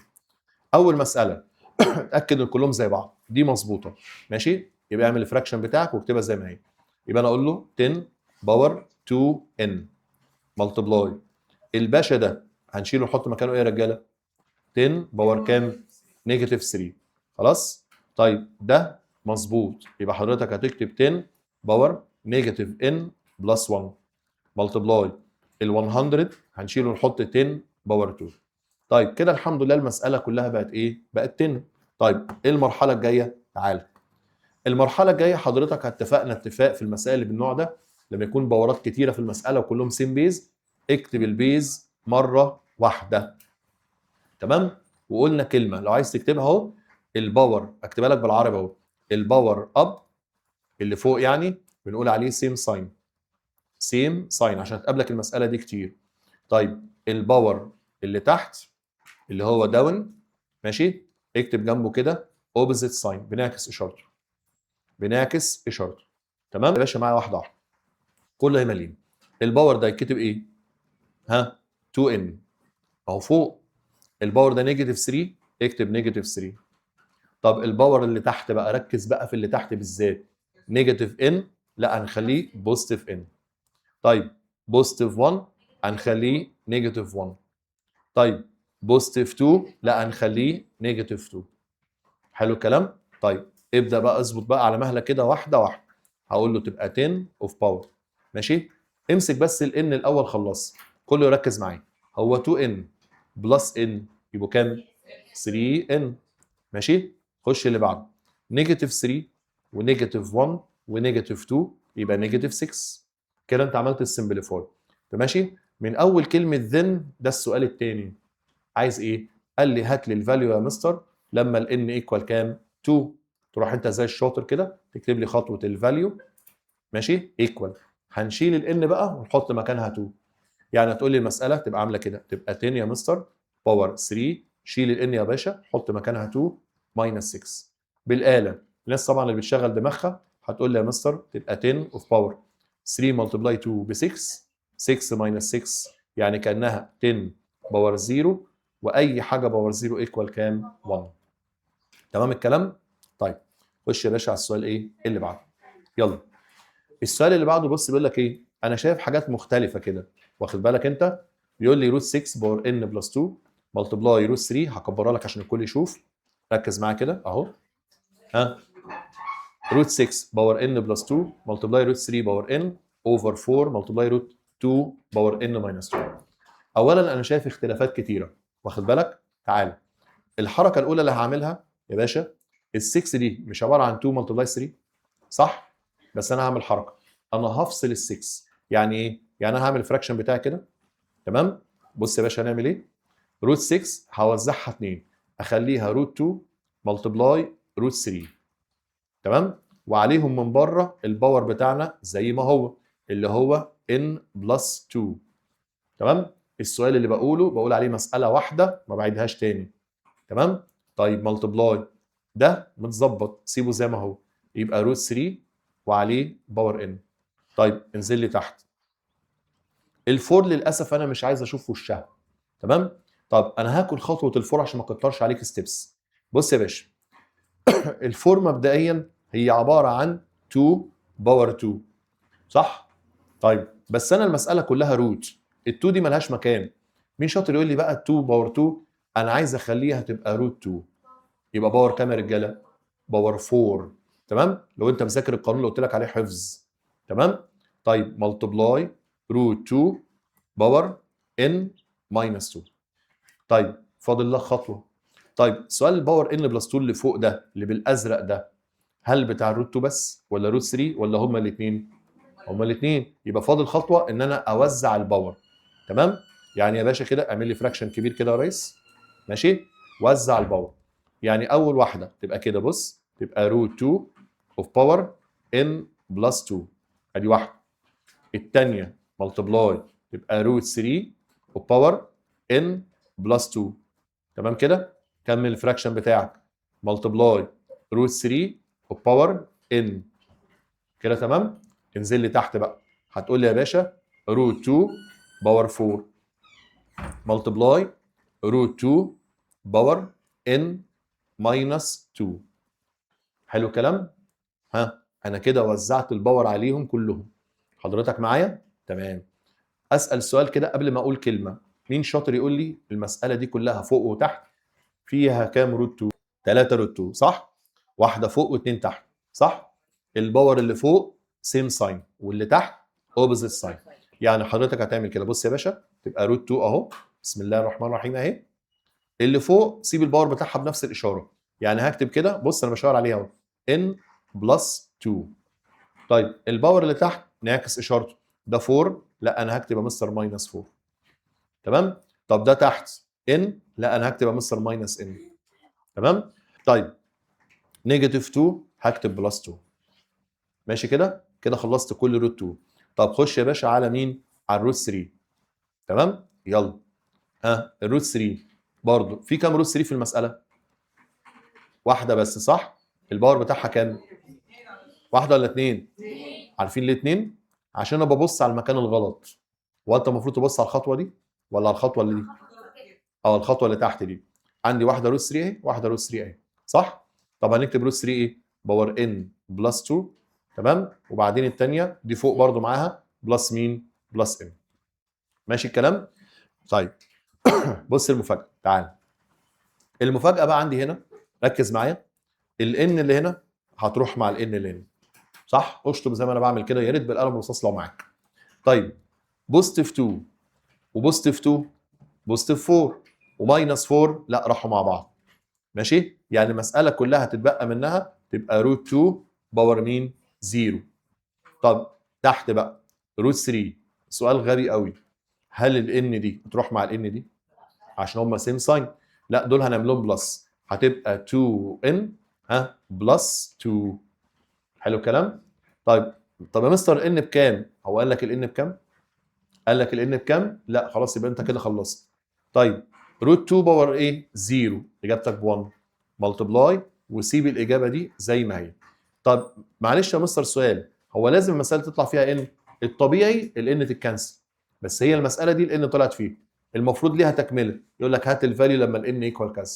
اول مسالة اتاكد ان كلهم زي بعض، دي مظبوطة، ماشي؟ يبقى اعمل ال fraction بتاعك واكتبها زي ما هي. يبقى انا اقول له 10 power 2 n multiply الباشا ده هنشيله ونحط مكانه ايه يا رجاله؟ 10 power كام؟ negative 3. خلاص؟ طيب ده مظبوط، يبقى حضرتك هتكتب 10 power negative n plus 1 multiply ال 100 هنشيله ونحط 10 power 2. طيب كده الحمد لله المسالة كلها بقت ايه؟ بقت 10. طيب ايه المرحلة الجاية؟ تعالى. المرحلة الجاية حضرتك اتفقنا اتفاق في المسائل اللي بالنوع ده لما يكون power ات كتيرة في المسالة وكلهم same base، اكتب ال base مرة واحدة. تمام؟ وقلنا كلمة لو عايز تكتبها اهو، ال power اكتبها لك بالعربي اهو، ال power up اللي فوق يعني بنقول عليه same sign، same sign عشان تقابلك المسالة دي كتير. طيب ال power اللي تحت اللي هو down، ماشي، اكتب جنبه كده opposite sign، بنعكس اشارته، بنعكس اشارته. تمام يا باشا؟ معايا واحدة واحدة، كله هيملين. ال power ده يتكتب ايه؟ ها 2 n اهو فوق. ال power ده negative 3، اكتب negative 3. طب ال power اللي تحت بقى، ركز بقى في اللي تحت بالذات، negative n، لا هنخليه positive n. طيب positive 1 هنخليه negative 1. طيب positive 2، لا هنخليه negative 2. حلو الكلام؟ طيب ابدا بقى اظبط بقى على مهلك كده واحدة واحدة. هقول له تبقى 10 of power، ماشي؟ امسك بس ال n الاول، خلص كله يركز معايا. هو 2 n plus n يبقوا كام؟ 3 n، ماشي؟ خش اللي بعده، negative 3 و negative 1 و negative 2 يبقى negative 6. كده انت عملت ال simplify. ماشي؟ من اول كلمة then ده السؤال الثاني عايز ايه؟ قال لي هات لي ال value يا مستر لما ال n equal كام؟ 2. تروح انت زي الشاطر كده تكتب لي خطوة ال value، ماشي؟ equal، هنشيل ال n بقى ونحط مكانها 2. يعني هتقول لي المسالة تبقى عامله كده، تبقى 10 يا مستر power 3، شيل ال n يا باشا حط مكانها 2، minus 6. بالاله، الناس طبعا اللي بتشغل دماغها هتقول لي يا مستر تبقى 10 of power 3 multiply 2 ب 6، 6 minus 6 يعني كانها 10 power 0، واي حاجة power 0 equal كام؟ 1. تمام الكلام؟ طيب خش يا باشا على السؤال ايه اللي بعده. يلا السؤال اللي بعده، بص بيقول لك ايه؟ انا شايف حاجات مختلفة كده، واخد بالك انت؟ بيقول لي root 6 power n plus 2 multiply root 3. هكبرها لك عشان الكل يشوف، ركز معايا كده اهو. ها، root 6 power n plus 2 multiply root 3 power n over 4 multiply root 2 power n minus 2. اولا انا شايف اختلافات كتيره، واخد بالك؟ تعال، الحركة الاولى اللي هعملها يا باشا، ال 6 دي مش عبارة عن 2 multiply 3؟ صح؟ بس انا هعمل حركه، انا هفصل ال 6. يعني ايه؟ يعني انا هعمل ال fraction بتاعي كده، تمام؟ بص يا باشا، هنعمل ايه؟ root 6 هوزعها 2، اخليها root 2 multiply root 3، تمام؟ وعليهم من بره ال power بتاعنا زي ما هو، اللي هو n plus 2. تمام؟ السؤال اللي بقوله بقول عليه مسالة واحده، ما بعيدهاش تاني، تمام؟ طيب multiply ده متظبط، سيبه زي ما هو، يبقى root 3 وعليه power n. طيب انزل لي تحت، ال four للاسف انا مش عايز اشوف وشها، تمام؟ طب انا هاكل خطوة ال four عشان ما اكترش عليك steps. بص يا باشا، ال four مبدئيا هي عبارة عن 2 power 2، صح؟ طيب بس انا المسالة كلها root، ال2 دي ملهاش مكان. مين شاطر يقول لي بقى 2 power 2 انا عايز اخليها تبقى root 2، يبقى power كام يا رجاله؟ power 4، تمام؟ لو انت مذاكر القانون اللي قلت لك عليه حفظ، تمام؟ طيب multiply root 2 power n minus 2. طيب فاضل لك خطوه. طيب سؤال ال power n plus 2 اللي فوق ده، اللي بالازرق ده، هل بتاع ال root 2 بس ولا root 3 ولا هما الاثنين؟ هما الاثنين. يبقى فاضل خطوة ان انا اوزع ال power، تمام؟ يعني يا باشا كده اعمل لي fraction كبير كده يا ريس، ماشي؟ وزع ال power. يعني اول واحدة تبقى كده، بص، تبقى root 2 of power n plus 2، ادي واحده. الثانية multiply تبقى root 3 of power n plus 2، تمام كده؟ كمل ال fraction بتاعك، multiply root 3 of power n. كده تمام؟ انزل لي تحت بقى، هتقول لي يا باشا root 2 power 4 multiply root 2 power n minus 2. حلو الكلام؟ ها، انا كده وزعت ال power عليهم كلهم. حضرتك معايا؟ تمام. اسال سؤال كده قبل ما اقول كلمه، مين شاطر يقول لي المسالة دي كلها فوق وتحت فيها كام root 2؟ 3 root 2، صح؟ واحدة فوق واثنين تحت، صح؟ ال power اللي فوق same sign واللي تحت opposite sign. يعني حضرتك هتعمل كده، بص يا باشا، تبقى root 2 اهو، بسم الله الرحمن الرحيم، اهي. اللي فوق سيب ال power بتاعها بنفس الاشاره، يعني هكتب كده، بص انا بشاور عليها اهو، n plus 2. طيب ال power اللي تحت نعكس اشارته، ده 4، لا انا هكتب يا مستر minus 4، تمام؟ طب ده تحت n، لا انا هكتب يا مستر minus n، تمام؟ طيب negative 2 هكتب plus 2. ماشي كده؟ كده خلصت كل root 2. طب خش يا باشا على مين؟ على ال root 3، تمام؟ يلا، ها، ال root 3 برضو في كام root 3 في المسالة؟ واحدة بس، صح؟ ال power بتاعها كام؟ واحدة ولا اتنين؟ عارفين ليه اتنين؟ عشان انا ببص على المكان الغلط. وانت المفروض تبص على الخطوة دي ولا على الخطوة اللي دي؟ اه، الخطوة اللي تحت دي. عندي واحدة root 3 اهي، واحدة root 3 اهي، صح؟ طب هنكتب root 3 ايه؟ power n plus 2، تمام؟ وبعدين الثانية دي فوق برضو معاها plus مين؟ plus n. ماشي الكلام؟ طيب بص المفاجاه، تعال. المفاجاة بقى عندي هنا، ركز معايا، ال n اللي هنا هتروح مع ال n اللي هنا، صح؟ اشطب زي ما انا بعمل كده، يا ريت بالقلم الرصاص لو معاك. طيب positive 2 و positive 2 positive 4 و minus 4، لا راحوا مع بعض. ماشي؟ يعني المسالة كلها هتتبقى منها تبقى root 2 power مين؟ 0. طب تحت بقى root 3، سؤال غبي قوي، هل ال n دي تروح مع ال n دي؟ عشان هم same sign. لا، دول هنعملهم plus، هتبقى 2 n ها plus 2. حلو الكلام؟ طيب، طب يا مستر n بكام؟ هو قال لك ال n بكام؟ قال لك ال n بكام؟ لا، خلاص، يبقى انت كده خلصت. طيب، root 2 power ايه؟ 0، اجابتك ب 1، multiply وسيب الاجابة دي زي ما هي. طب معلش يا مستر سؤال، هو لازم المسالة تطلع فيها n؟ الطبيعي ال n تت cancel، بس هي المسالة دي ال n طلعت فيه، المفروض ليها تكمله، يقول لك هات ال value لما ال n equal كذا.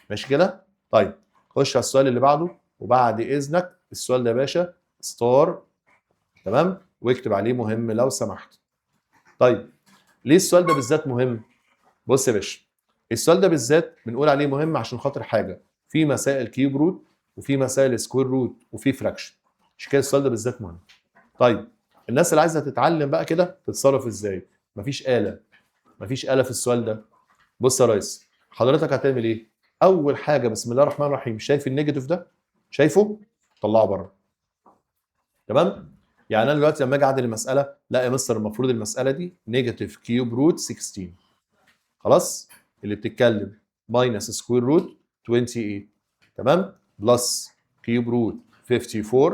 ماشي كده؟ طيب، خش على السؤال اللي بعده، وبعد اذنك السؤال ده يا باشا star، تمام؟ واكتب عليه مهم لو سمحت. طيب، ليه السؤال ده بالذات مهم؟ بص يا باشا، السؤال ده بالذات بنقول عليه مهم عشان خاطر حاجه، في مسائل cube root وفي مسائل square root وفي fraction، عشان كده السؤال ده بالذات مهم. طيب، الناس اللي عايزه تتعلم بقى كده تتصرف ازاي؟ مفيش آلة، مفيش آلة في السؤال ده. بص يا ريس، حضرتك هتعمل ايه؟ اول حاجه، بسم الله الرحمن الرحيم، شايف ال negative ده؟ شايفه؟ طلعه بره. تمام؟ يعني انا دلوقتي لما اجي اعدل المساله، لا يا مستر، المفروض المسالة دي negative cube root 16، خلاص؟ اللي بتتكلم minus square root 28، تمام؟ plus cube root 54،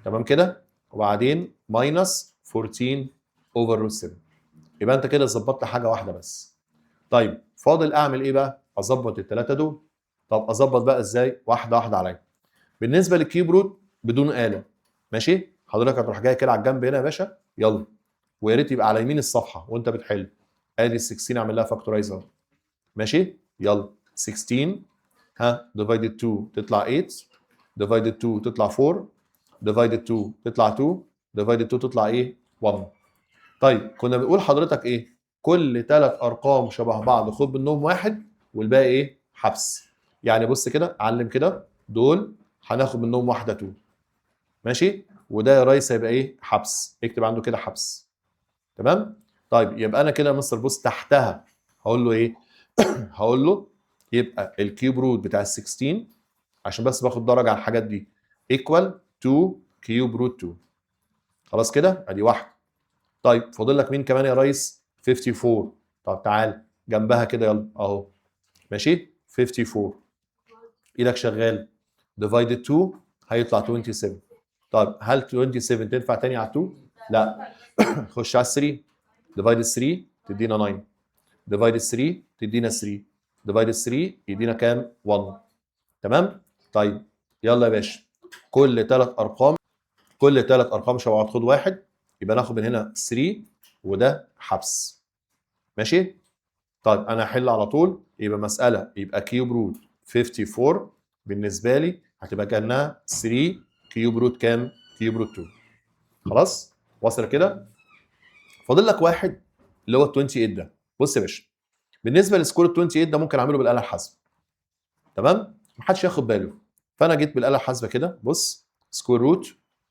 تمام كده؟ وبعدين minus 14 over root 7. يبقى انت كده ظبطت حاجة واحدة بس. طيب، فاضل اعمل ايه بقى؟ اظبط الثلاثة دول. طب اظبط بقى ازاي؟ واحدة واحدة عليا. بالنسبة لل cube root بدون آلة، ماشي؟ حضرتك هتروح جاي كده على الجنب هنا يا باشا، يلا، ويا ريت يبقى على يمين الصفحة وانت بتحل. ادي ال 16، اعمل لها factorize اهو، ماشي؟ يلا، 16 ها divided 2 تطلع 8، divided 2 تطلع 4، divided 2 تطلع 2، divided 2 تطلع ايه؟ 1. طيب، كنا بنقول حضرتك ايه؟ كل ثلاث ارقام شبه بعض خد منهم واحد والباقي ايه؟ حبس. يعني بص كده، علم كده، دول هناخد منهم واحدة 2، ماشي؟ وده يا ريس هيبقى ايه؟ حبس، اكتب عنده كده حبس. تمام؟ طيب، يبقى انا كده يا مستر بص تحتها هقول له ايه؟ هقول له يبقى ال cube root بتاع ال 16، عشان بس باخد درجه على الحاجات دي، equal 2 cube root 2. خلاص كده؟ ادي واحده. طيب، فاضل لك مين كمان يا ريس؟ 54. طب تعال جنبها كده، يلا اهو، ماشي؟ 54، ايدك شغال، divided 2 هيطلع 27. طيب، هل 27 تنفع تاني على 2؟ لا. خش على 3، divide 3 تدينا 9، divide 3 تدينا 3، divide 3 يدينا كام؟ 1. تمام؟ طيب، يلا يا باشا، كل ثلاث ارقام شبه بعض خد واحد، يبقى ناخد من هنا 3 وده حبس. ماشي؟ طيب، انا هحل على طول، يبقى مسالة يبقى cube root 54 بالنسبة لي هتبقى كانها 3 cube root كام؟ cube root 2. خلاص؟ وصل كده؟ فاضل لك واحد اللي هو ال 28 ده. بص يا باشا، بالنسبة ل square 28 ده ممكن اعمله بالاله الحاسبه، تمام؟ محدش ياخد باله. فانا جيت بالاله الحاسبة كده، بص، square root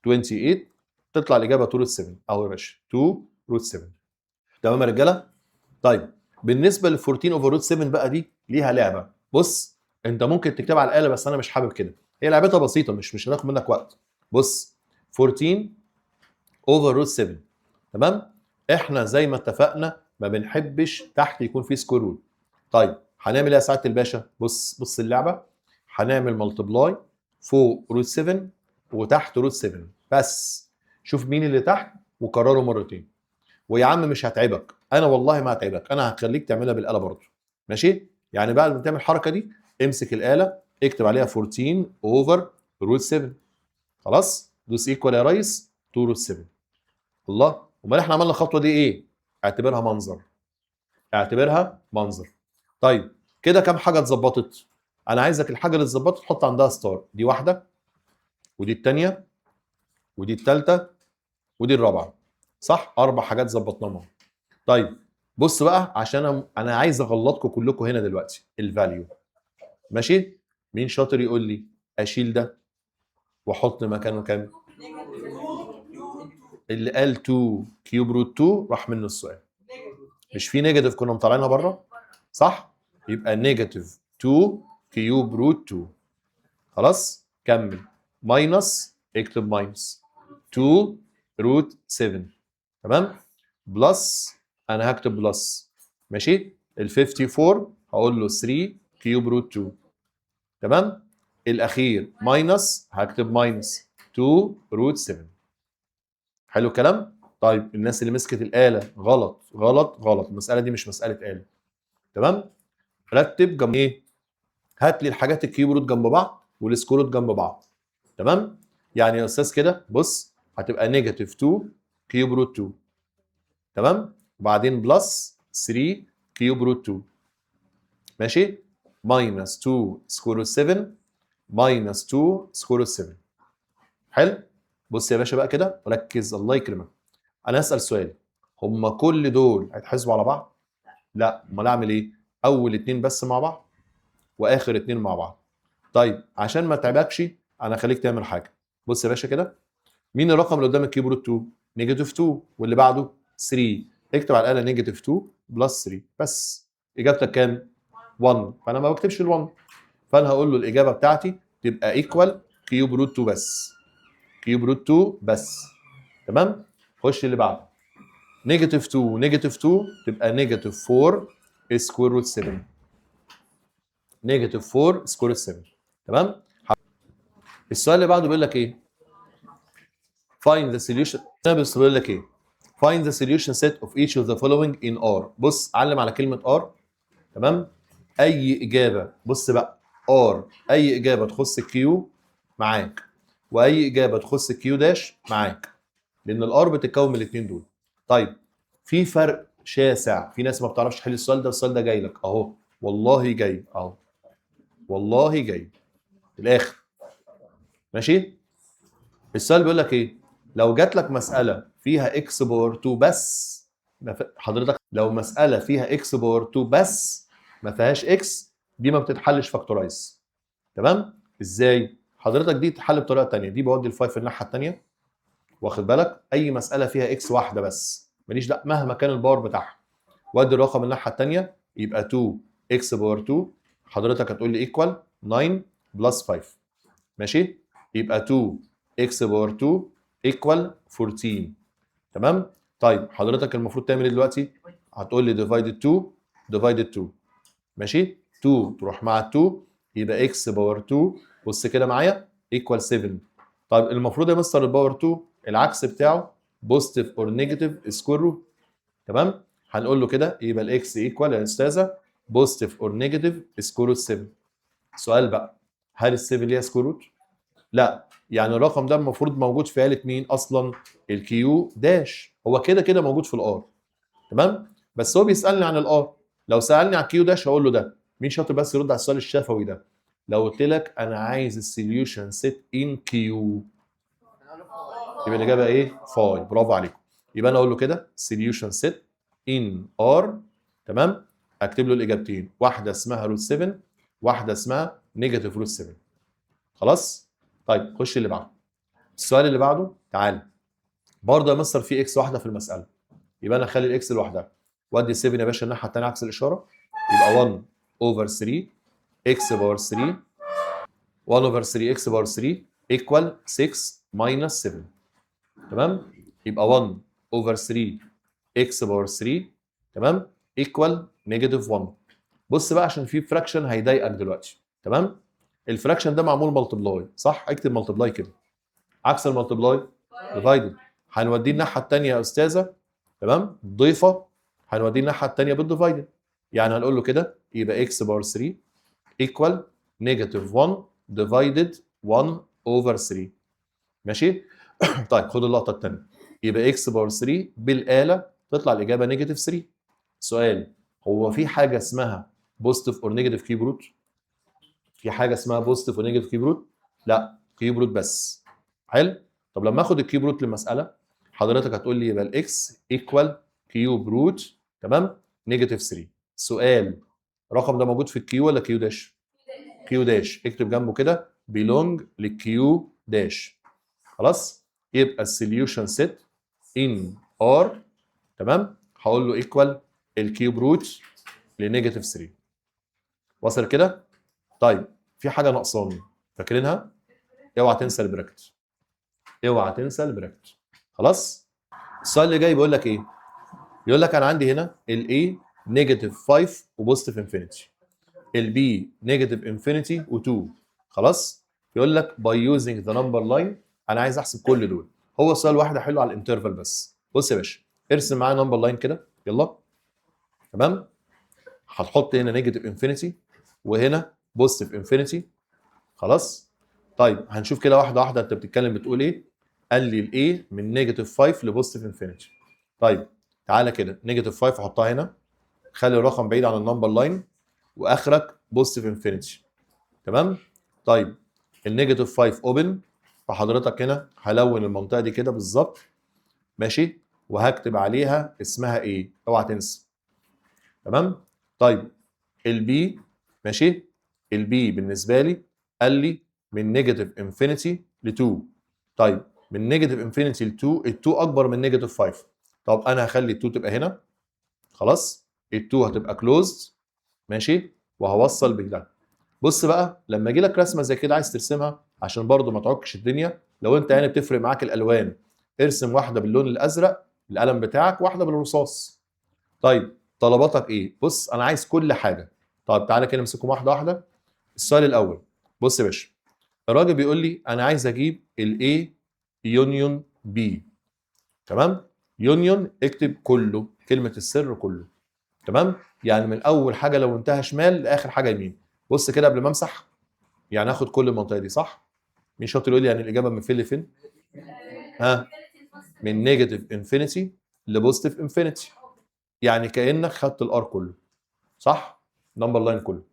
28 تطلع الاجابة 2 root 7، اهو يا باشا، 2 root 7. تمام يا رجاله؟ طيب، بالنسبة ل 14 over root 7 بقى دي ليها لعبه. بص، انت ممكن تكتبها على الاله، بس انا مش حابب كده، هي لعبتها بسيطه، مش هتاخد منك وقت. بص، 14 over root 7، تمام؟ احنا زي ما اتفقنا ما بنحبش تحت يكون في square root. طيب، هنعمل ايه يا سعادة الباشا؟ بص بص اللعبه، هنعمل multiply فوق root 7 وتحت root 7، بس شوف مين اللي تحت وكرره مرتين. ويا عم مش هتعبك، انا والله ما هتعبك، انا هخليك تعملها بالاله برضه، ماشي؟ يعني بعد ما تعمل الحركة دي امسك الاله، اكتب عليها 14 over root 7، خلاص؟ دوس equal يا ريس، 2 root 7. الله، امال احنا عملنا الخطوة دي ايه؟ اعتبرها منظر، اعتبرها منظر. طيب، كده كام حاجة اتظبطت؟ انا عايزك الحاجة اللي اتظبطت تحط عندها star. دي واحده، ودي الثانيه، ودي الثالثه، ودي الرابعه، صح؟ اربع حاجات ظبطناهم. طيب، بص بقى، عشان انا عايز اغلطكم كلكم هنا دلوقتي ال value، ماشي؟ مين شاطر يقول لي اشيل ده واحط مكانه كام؟ اللي قال 2 cube root 2 راح منه السؤال. مش في negative كنا مطلعينها بره؟ صح؟ يبقى negative 2 cube root 2. خلاص، كمل. minus، اكتب minus 2 root 7، تمام؟ plus، انا هكتب plus، ماشي؟ ال 54 هقول له 3 cube root 2، تمام؟ الاخير minus، هكتب minus 2 root 7. حلو الكلام؟ طيب، الناس اللي مسكت الآلة، غلط غلط غلط. المسألة دي مش مسألة آلة، تمام؟ رتب جنب ايه؟ هات لي الحاجات ال cube root جنب بعض وال square root جنب بعض، تمام؟ يعني يا استاذ كده بص، هتبقى negative 2 cube root 2، تمام؟ وبعدين plus 3 cube root 2، ماشي؟ minus 2 square root 7، minus 2 square root 7. حلو. بص يا باشا بقى كده، ركز الله يكرمك. انا اسال سؤال: هم كل دول هيتحسبوا على بعض؟ لا. امال اعمل ايه؟ اول اتنين بس مع بعض واخر اتنين مع بعض. طيب، عشان ما اتعبكش انا خليك تعمل حاجه. بص يا باشا كده، مين الرقم اللي قدام ال cube root 2؟ negative 2، واللي بعده 3. اكتب على الاله negative 2 plus 3 بس. اجابتك كام؟ 1. فانا ما بكتبش ال1، فانا هقول له الاجابة بتاعتي تبقى equal cube root 2 بس، cube root 2 بس، تمام؟ خش اللي بعده. negative 2، negative 2 تبقى negative 4 square root 7، negative 4 square root 7، تمام؟ السؤال اللي بعده بيقول لك ايه؟ find the solution. بس بيقول لك ايه؟ find the solution set of each of the following in R. بص، علم على كلمة R، تمام؟ أي إجابة، بص بقى، R، أي إجابة تخص Q معاك وأي إجابة تخص Q dash معاك، لأن ال R بتتكون من الاثنين دول. طيب، في فرق شاسع. في ناس ما بتعرفش تحل السؤال ده. السؤال ده جاي لك أهو، والله جاي أهو، والله جاي في الآخر، ماشي؟ السؤال بيقول لك ايه؟ لو جات لك مسالة فيها x power 2 بس، ما حضرتك لو مسالة فيها x power 2 بس ما فيهاش x، دي ما بتتحلش factorize، تمام؟ ازاي حضرتك؟ دي تتحل بطريقة ثانيه. دي بودي ال 5 الناحية الثانيه، واخد بالك؟ اي مسالة فيها x واحدة بس، ماليش دعوه مهما كان ال power بتاعها، وادي الرقم الناحية الثانيه، يبقى 2 x power 2. حضرتك هتقول لي equal 9 plus 5، ماشي؟ يبقى 2 x power 2 equal 14، تمام؟ طيب، حضرتك المفروض تعمل ايه دلوقتي؟ هتقول لي divided 2، divided 2، ماشي؟ 2 تروح مع 2، يبقى x power 2، بص كده معايا، equal 7. طيب، المفروض يا مستر ال power 2 العكس بتاعه positive or negative square root، تمام؟ هنقول له كده يبقى ال x equal يا استاذه positive or negative square root 7. سؤال بقى: هل ال 7 ليها square root؟ لا. يعني الرقم ده المفروض موجود في عيله مين اصلا؟ ال Q dash. هو كده كده موجود في ال R، تمام؟ بس هو بيسالني عن ال R. لو سالني عن Q dash هقول له ده. مين شاطر بس يرد على السؤال الشفوي ده؟ لو قلت لك انا عايز ال solution set in Q، يبقى الاجابة ايه؟ phi. برافو عليكم. يبقى انا اقول له كده solution set in R، تمام؟ اكتب له الاجابتين، واحدة اسمها root 7، واحدة اسمها negative root 7. خلاص؟ طيب، خش اللي بعده. السؤال اللي بعده، تعالى برضه يا مستر، في x واحدة في المساله، يبقى انا اخلي ال x لوحدها وادي 7 يا باشا الناحية الثانية عكس الاشاره، يبقى 1 over 3 x power 3، 1 over 3 x power 3 equal 6 minus 7، تمام؟ يبقى 1 over 3 x power 3، تمام، equal negative 1. بص بقى، عشان في fraction هيضايقك دلوقتي، تمام؟ ال fraction ده معمول multiply، صح؟ اكتب multiply كده. عكس ال multiply divided. هنوديه الناحية الثانية يا استاذه، تمام؟ ضيفه، هنوديه الناحية الثانية بال divided. يعني هنقول له كده يبقى x power 3 equal negative 1 divided 1 over 3، ماشي؟ طيب، خد اللقطة الثانيه. يبقى x power 3 بالاله تطلع الاجابة negative 3. سؤال: هو في حاجة اسمها positive or negative cube root؟ في حاجة اسمها positive or negative cube root؟ لا، cube root بس. حلو. طب لما اخد ال cube root للمساله، حضرتك هتقول لي يبقى ال x equal cube root، تمام، negative 3. سؤال: الرقم ده موجود في ال Q ولا Q dash؟ Q dash. اكتب جنبه كده belong لل Q dash. خلاص، يبقى ال solution set in R، تمام، هقول له equal ال cube root ل negative 3. وصل كده؟ طيب. طيب في حاجة ناقصاني فاكرينها؟ اوعى تنسى ال bracket، اوعى تنسى ال bracket. خلاص. السؤال اللي جاي بيقول لك ايه؟ بيقول لك انا عندي هنا ال A negative 5 و positive infinity، ال B negative infinity و2. خلاص. بيقول لك by using the number line انا عايز احسب كل دول. هو سؤال واحد احله على ال interval بس. بص يا باشا، ارسم معايا number line كده، يلا. تمام. هتحط هنا negative infinity وهنا positive infinity. خلاص. طيب هنشوف كده واحدة واحدة انت بتتكلم بتقول ايه. قال لي ال A من negative 5 ل positive infinity. طيب تعالى كده negative 5 احطها هنا، خلي الرقم بعيد عن ال number line واخرك positive infinity. تمام. طيب ال negative 5 open، فحضرتك هنا هلون المنطقة دي كده بالظبط، ماشي، وهكتب عليها اسمها ايه، اوعى تنسى. تمام. طيب ال B، ماشي، ال B بالنسبة لي قال لي من negative infinity ل 2. طيب من negative infinity ل 2، ال 2 اكبر من negative 5. طب انا هخلي ال 2 تبقى هنا، خلاص، ال 2 هتبقى closed، ماشي، وهوصل بده. بص بقى لما يجي لك رسمه زي كده عايز ترسمها عشان برضو ما تعكش الدنيا، لو انت يعني بتفرق معاك الالوان، ارسم واحدة باللون الازرق القلم بتاعك، واحدة بالرصاص. طيب طلباتك ايه؟ بص انا عايز كل حاجة. طيب تعالى كده نمسكهم واحدة واحدة. السؤال الاول، بص يا باشا، الراجل بيقول لي انا عايز اجيب ال A union B. تمام. union اكتب كله، كلمة السر كله. تمام. يعني من اول حاجة لونتها شمال لاخر حاجة يمين. بص كده قبل ما امسح، يعني اخد كل المنطقة دي صح؟ مين شاطر يقول لي يعني الاجابة من فين لفين؟ ها، من negative infinity ل positive infinity، يعني كانك خدت ال R كله صح؟ number line كله.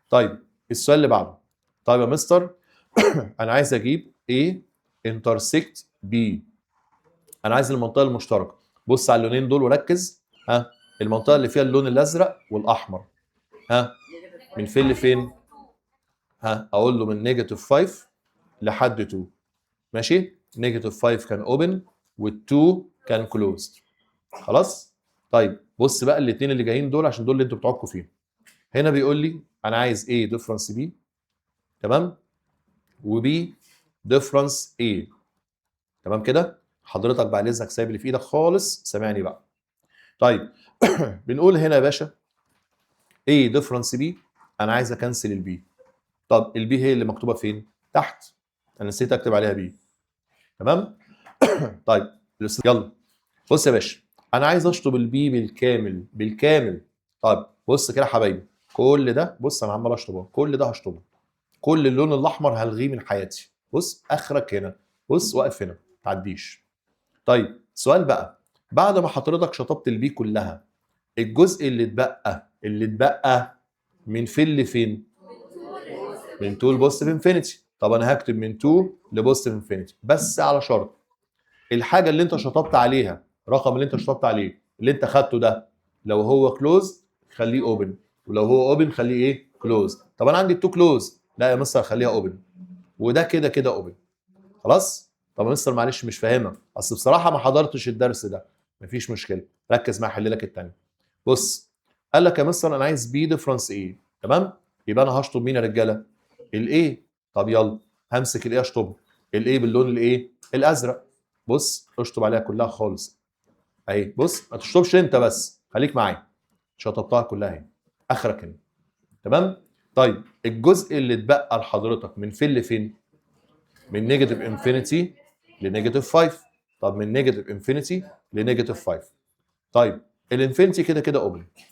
طيب السؤال اللي بعده، طيب يا مستر انا عايز اجيب A intersect B، انا عايز المنطقة المشتركة. بص على اللونين دول وركز، ها، المنطقة اللي فيها اللون الازرق والاحمر، ها، من فين لفين؟ ها، اقول له من negative 5 لحد 2. ماشي، negative 5 كان open وال2 كان closed. خلاص. طيب بص بقى الاثنين اللي جايين دول عشان دول اللي انتوا بتعكوا فيهم. هنا بيقول لي انا عايز A difference B، تمام، و B difference A. تمام كده. حضرتك بعد اذنك سايب اللي في ايدك خالص، سامعني بقى. طيب بنقول هنا يا باشا A difference B، انا عايز ا cancel ال B. طب ال B هي اللي مكتوبة فين؟ تحت، انا نسيت اكتب عليها B. تمام. طيب يلا بص يا باشا، انا عايز اشطب ال B بالكامل بالكامل. طيب بص كده يا حبايبي، كل ده بص انا عمال اشطبه، كل ده هشطبه، كل اللون الاحمر هلغيه من حياتي. بص اخرك هنا، بص واقف هنا، ما تعديش. طيب سؤال بقى، بعد ما حضرتك شطبت ال B كلها، الجزء اللي اتبقى، اللي اتبقى من فين لفين؟ من 2 ل positive infinity. طب انا هكتب من 2 ل positive infinity، بس على شرط الحاجة اللي انت شطبت عليها، الرقم اللي انت شطبت عليه اللي انت خدته ده، لو هو closed خليه open، ولو هو open خليه ايه؟ closed. طب انا عندي 2 closed، لا يا مستر خليها open، وده كده كده open. خلاص. طب يا مستر معلش مش فاهمها، اصل بصراحة ما حضرتش الدرس ده. مفيش مشكلة، ركز معايا احل لك الثانية. بص قال لك يا مستر انا عايز B difference A. تمام، يبقى انا هشطب مين يا رجاله؟ ال A. طب يلا همسك ال A اشطبها، ال A باللون الايه؟ الازرق. بص اشطب عليها كلها خالص اهي. بص ما تشطبش انت بس، خليك معايا. شطبتها كلها اهي، اخرك هنا. تمام. طيب الجزء اللي اتبقى لحضرتك من فين لفين؟ من negative infinity ل negative 5. طب من negative infinity ل negative 5. طيب ال infinity كده كده open.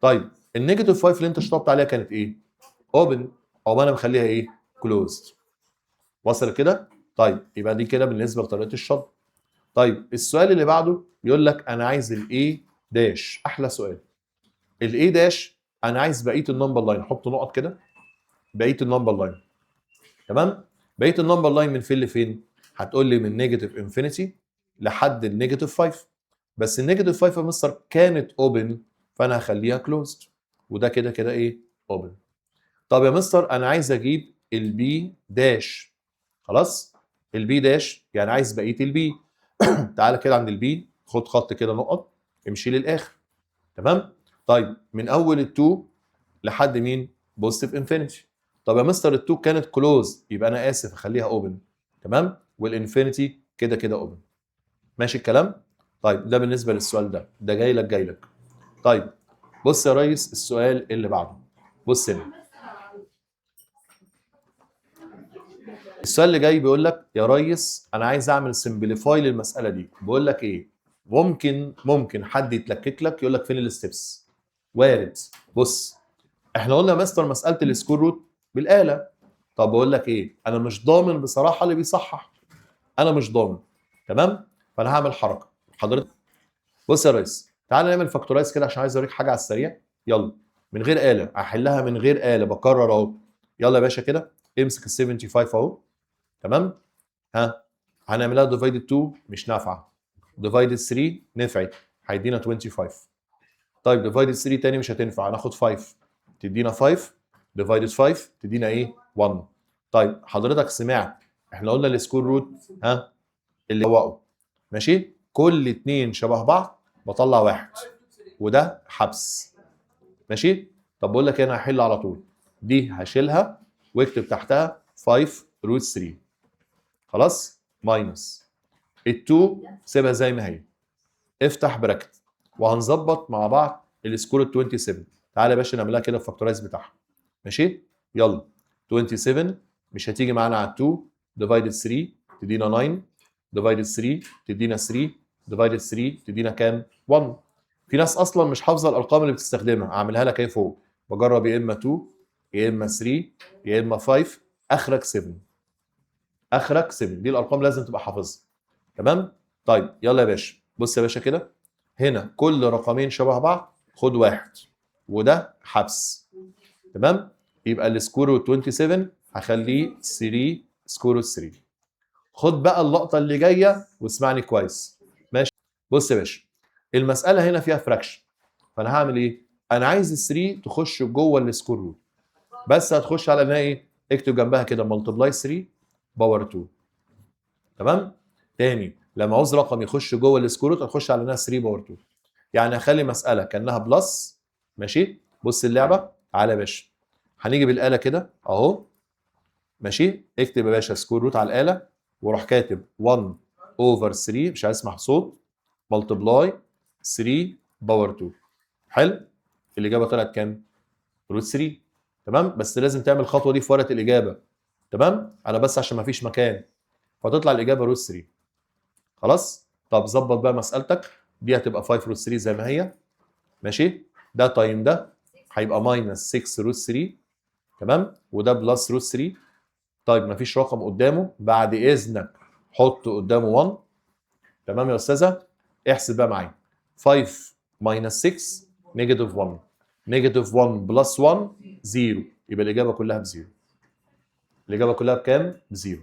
طيب ال negative 5 اللي انت شطبت عليها كانت ايه؟ open، او انا مخليها ايه؟ closed. وصل كده؟ طيب يبقى دي كده بالنسبة لطريقه الشطب. طيب السؤال اللي بعده بيقول لك انا عايز ال A dash. احلى سؤال. ال A dash انا عايز بقية ال number line، حط نقط كده، بقية ال number line. تمام؟ بقية ال number line من فين لفين؟ هتقول لي من negative infinity لحد ال negative 5. بس ال negative 5 يا مستر كانت open، فانا هخليها closed، وده كده كده ايه؟ open. طب يا مستر انا عايز اجيب ال B dash. خلاص؟ ال B dash يعني عايز بقية ال B. تعالى كده عند ال B، خد خط كده نقط، امشي للاخر. تمام؟ طيب من اول ال2 لحد مين؟ positive infinity. طب يا مستر ال2 كانت close، يبقى انا اسف اخليها open. تمام؟ وال infinity كده كده open. ماشي الكلام؟ طيب ده بالنسبة للسؤال ده، ده جاي لك جاي لك. طيب بص يا ريس السؤال اللي بعده، بص هنا السؤال اللي جاي بيقول لك يا ريس انا عايز اعمل simplify للمسالة دي. بقول لك ايه، ممكن حد يتلكك لك يقول لك فين ال steps، وارد. بص احنا قلنا يا مستر مسالة ال square root بالاله. طب بقول لك ايه، انا مش ضامن بصراحة اللي بيصحح، انا مش ضامن. تمام؟ فانا هعمل حركة حضرتك. بص يا ريس تعالى نعمل factorize كده عشان عايز اوريك حاجة على السريع. يلا من غير آلة، هحلها من غير آلة، بكرر اهو. يلا يا باشا كده امسك ال 75 اهو. تمام؟ ها هنعملها divided 2 مش نافعة، divided 3 نفعت هيدينا 25. طيب divided 3 تاني مش هتنفع، هناخد 5 تدينا 5 divided 5 تدينا ايه؟ 1. طيب حضرتك سمعت احنا قلنا ال square root ها اللي هو ماشي، كل اتنين شبه بعض بطلع واحد وده حبس. ماشي؟ طب بقول لك انا هحل على طول، دي هشيلها واكتب تحتها 5 root 3. خلاص؟ minus ال2 سيبها زي ما هي، افتح bracket وهنظبط مع بعض ال square 27. تعالى يا باشا نعملها كده ال factorize بتاعها. ماشي؟ يلا 27 مش هتيجي معانا على 2 divided 3 تدينا 9 divided 3 تدينا 3 divided 3 تدينا كام؟ 1. في ناس اصلا مش حافظه الارقام اللي بتستخدمها، اعملها لك ايه فوق، بجرب يا اما 2 يا اما 3 يا اما 5، اخرك 7، اخرك 7، دي الارقام لازم تبقى حافظها. تمام؟ طيب يلا يا باشا، بص يا باشا كده، هنا كل رقمين شبه بعض خد واحد وده حبس. تمام؟ يبقى ال square root 27 هخليه 3 square root 3. خد بقى اللقطة اللي جاية واسمعني كويس. ماشي؟ بص يا باشا المسالة هنا فيها fraction، فانا هعمل ايه؟ انا عايز ال 3 تخش جوه ال square root، بس هتخش على انها ايه؟ اكتب جنبها كده multiply 3 power 2. تمام؟ تاني لما عاوز رقم يخش جوه ال square root هتخش على انها 3 power 2، يعني هخلي مسالة كانها plus. ماشي؟ بص اللعبة، تعالى يا باشا هنيجي بالاله كده اهو. ماشي؟ اكتب يا باشا square root على الاله وروح كاتب 1 over 3، مش عايز اسمع صوت، multiply 3 power 2. حلو؟ الاجابة طلعت كام؟ root 3. تمام؟ بس لازم تعمل الخطوة دي في ورقة الاجابة. تمام؟ انا بس عشان ما فيش مكان، فتطلع الاجابة root 3. خلاص؟ طب ظبط بقى مسالتك دي، هتبقى 5 root 3 زي ما هي. ماشي؟ ده times ده هيبقى minus 6 root 3. تمام؟ وده plus root 3. طيب مفيش رقم قدامه، بعد اذنك حط قدامه 1. تمام يا استاذه؟ احسب بقى معايا 5 minus 6 negative 1، negative 1 plus 1 0، يبقى الاجابة كلها ب zero. الاجابة كلها بكام؟ ب zero.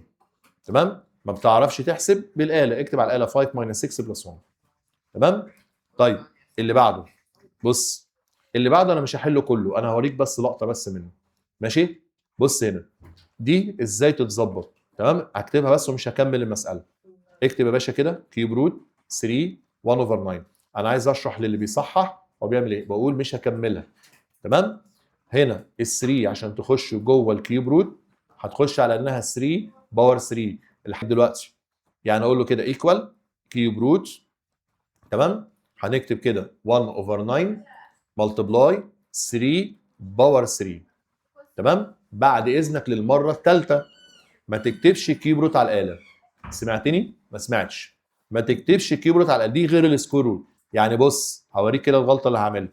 تمام؟ ما بتعرفش تحسب بالاله، اكتب على الاله 5 minus 6 plus 1. تمام؟ طيب اللي بعده، بص اللي بعده انا مش هحله كله، انا هوريك بس لقطة بس منه. ماشي؟ بص هنا دي ازاي تتظبط. تمام؟ هكتبها بس ومش هكمل المسالة. اكتب يا باشا كده cube root 3 1 over 9. انا عايز اشرح للي بيصحح هو بيعمل ايه، بقول مش هكملها. تمام؟ هنا ال 3 عشان تخش جوه ال cube root هتخش على انها 3 power 3 لحد دلوقتي، يعني اقول له كده equal cube root. تمام؟ هنكتب كده 1 over 9 multiply 3 power 3. تمام؟ بعد اذنك للمرة الثالثة ما تكتبش cube root على الاله. سمعتني؟ ما سمعتش. ما تكتبش cube root على الاله، دي غير ال square root. يعني بص هوريك كده الغلطة اللي هعملها.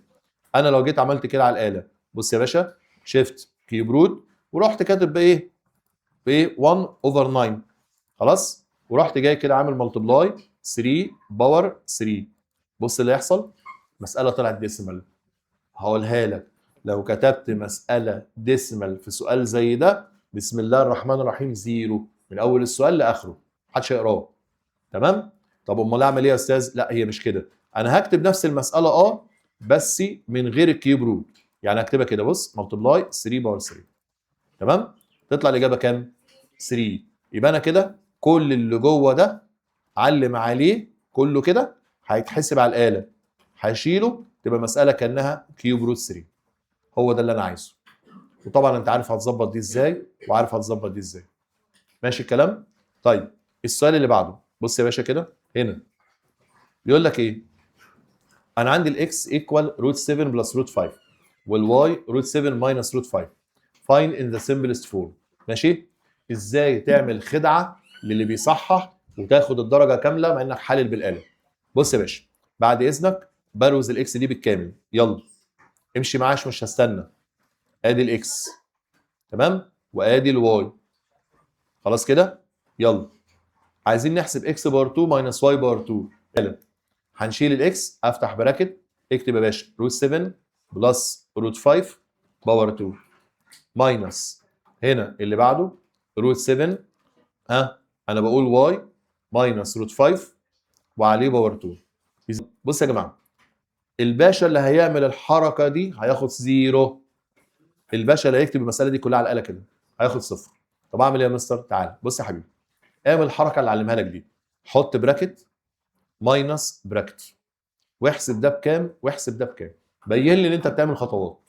انا لو جيت عملت كده على الاله، بص يا باشا، shift cube root ورحت كاتب بايه؟ ب 1 over 9. خلاص؟ ورحت جاي كده عامل multiply 3 power 3. بص اللي هيحصل، مسالة طلعت decimal. هقولها لك، لو كتبت مسالة decimal في سؤال زي ده، بسم الله الرحمن الرحيم zero من اول السؤال لاخره، محدش هيقراه. تمام؟ طب امال اعمل ايه يا استاذ؟ لا هي مش كده، انا هكتب نفس المسالة بس من غير ال cube root، يعني هكتبها كده بص multiply 3 power 3. تمام؟ تطلع الاجابة كام؟ 3. يبقى انا كده كل اللي جوه ده علم عليه كله كده هيتحسب على الاله، هشيله تبقى مسالة كانها cube root 3. هو ده اللي انا عايزه. وطبعا انت عارف هتظبط دي ازاي وعارف هتظبط دي ازاي. ماشي الكلام؟ طيب السؤال اللي بعده، بص يا باشا كده، هنا بيقول لك ايه؟ انا عندي ال x equal root 7 plus root 5 وال y root 7 minus root 5، find in the simplest form. ماشي؟ ازاي تعمل خدعه للي بيصحح وتاخد الدرجة كاملة مع انك حالل بالاله؟ بص يا باشا، بعد اذنك بروز ال x دي بالكامل. يلا امشي معايا، مش هستنى. ادي ال x، تمام، وادي ال y. خلاص كده؟ يلا عايزين نحسب x power 2 minus y power 2. يلا هنشيل ال x، افتح bracket، اكتب يا باشا root 7 plus root 5 power 2 minus هنا اللي بعده root 7، ها، انا بقول y minus root 5 وعليه power 2. بص يا جماعه، الباشا اللي هيعمل الحركة دي هياخد zero. الباشا اللي هيكتب المسالة دي كلها على الاله كده هياخد صفر. طب اعمل ايه يا مستر؟ تعال بص يا حبيبي، اعمل الحركة اللي علمها لك دي. حط bracket minus bracket واحسب ده بكام واحسب ده بكام. بين لي ان انت بتعمل خطوات.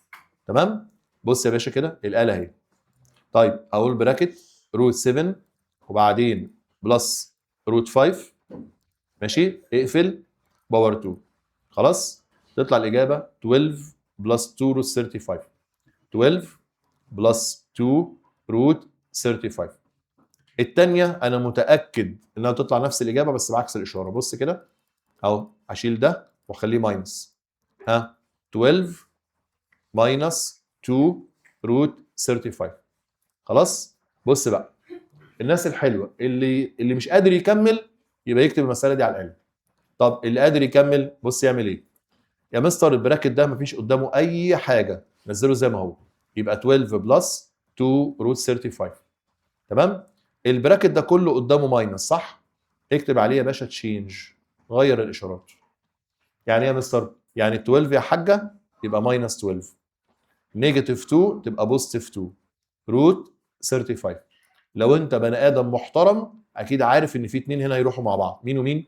تمام؟ بص يا باشا كده، الاله اهي. طيب، اقول bracket root 7 وبعدين plus root 5، ماشي، اقفل، power 2. خلاص، تطلع الاجابة 12 plus 2 root 35، 12 plus 2 root 35. الثانية انا متاكد انها تطلع نفس الاجابة بس بعكس الاشاره. بص كده اهو، هشيل ده واخليه minus، ها، 12 minus 2 root 35. خلاص؟ بص بقى، الناس الحلوة اللي مش قادر يكمل يبقى يكتب المسالة دي على الاله. طب اللي قادر يكمل، بص يعمل ايه؟ يا مستر، ال bracket ده مفيش قدامه اي حاجه، نزله زي ما هو، يبقى 12 plus 2 root 35. تمام؟ ال bracket ده كله قدامه minus، صح؟ اكتب عليه يا باشا change، غير الاشارات. يعني ايه يا مستر؟ يعني 12 يا حاجة يبقى minus 12، negative 2 تبقى positive 2 root 35. لو انت بني ادم محترم اكيد عارف ان في اتنين هنا يروحوا مع بعض. مين ومين؟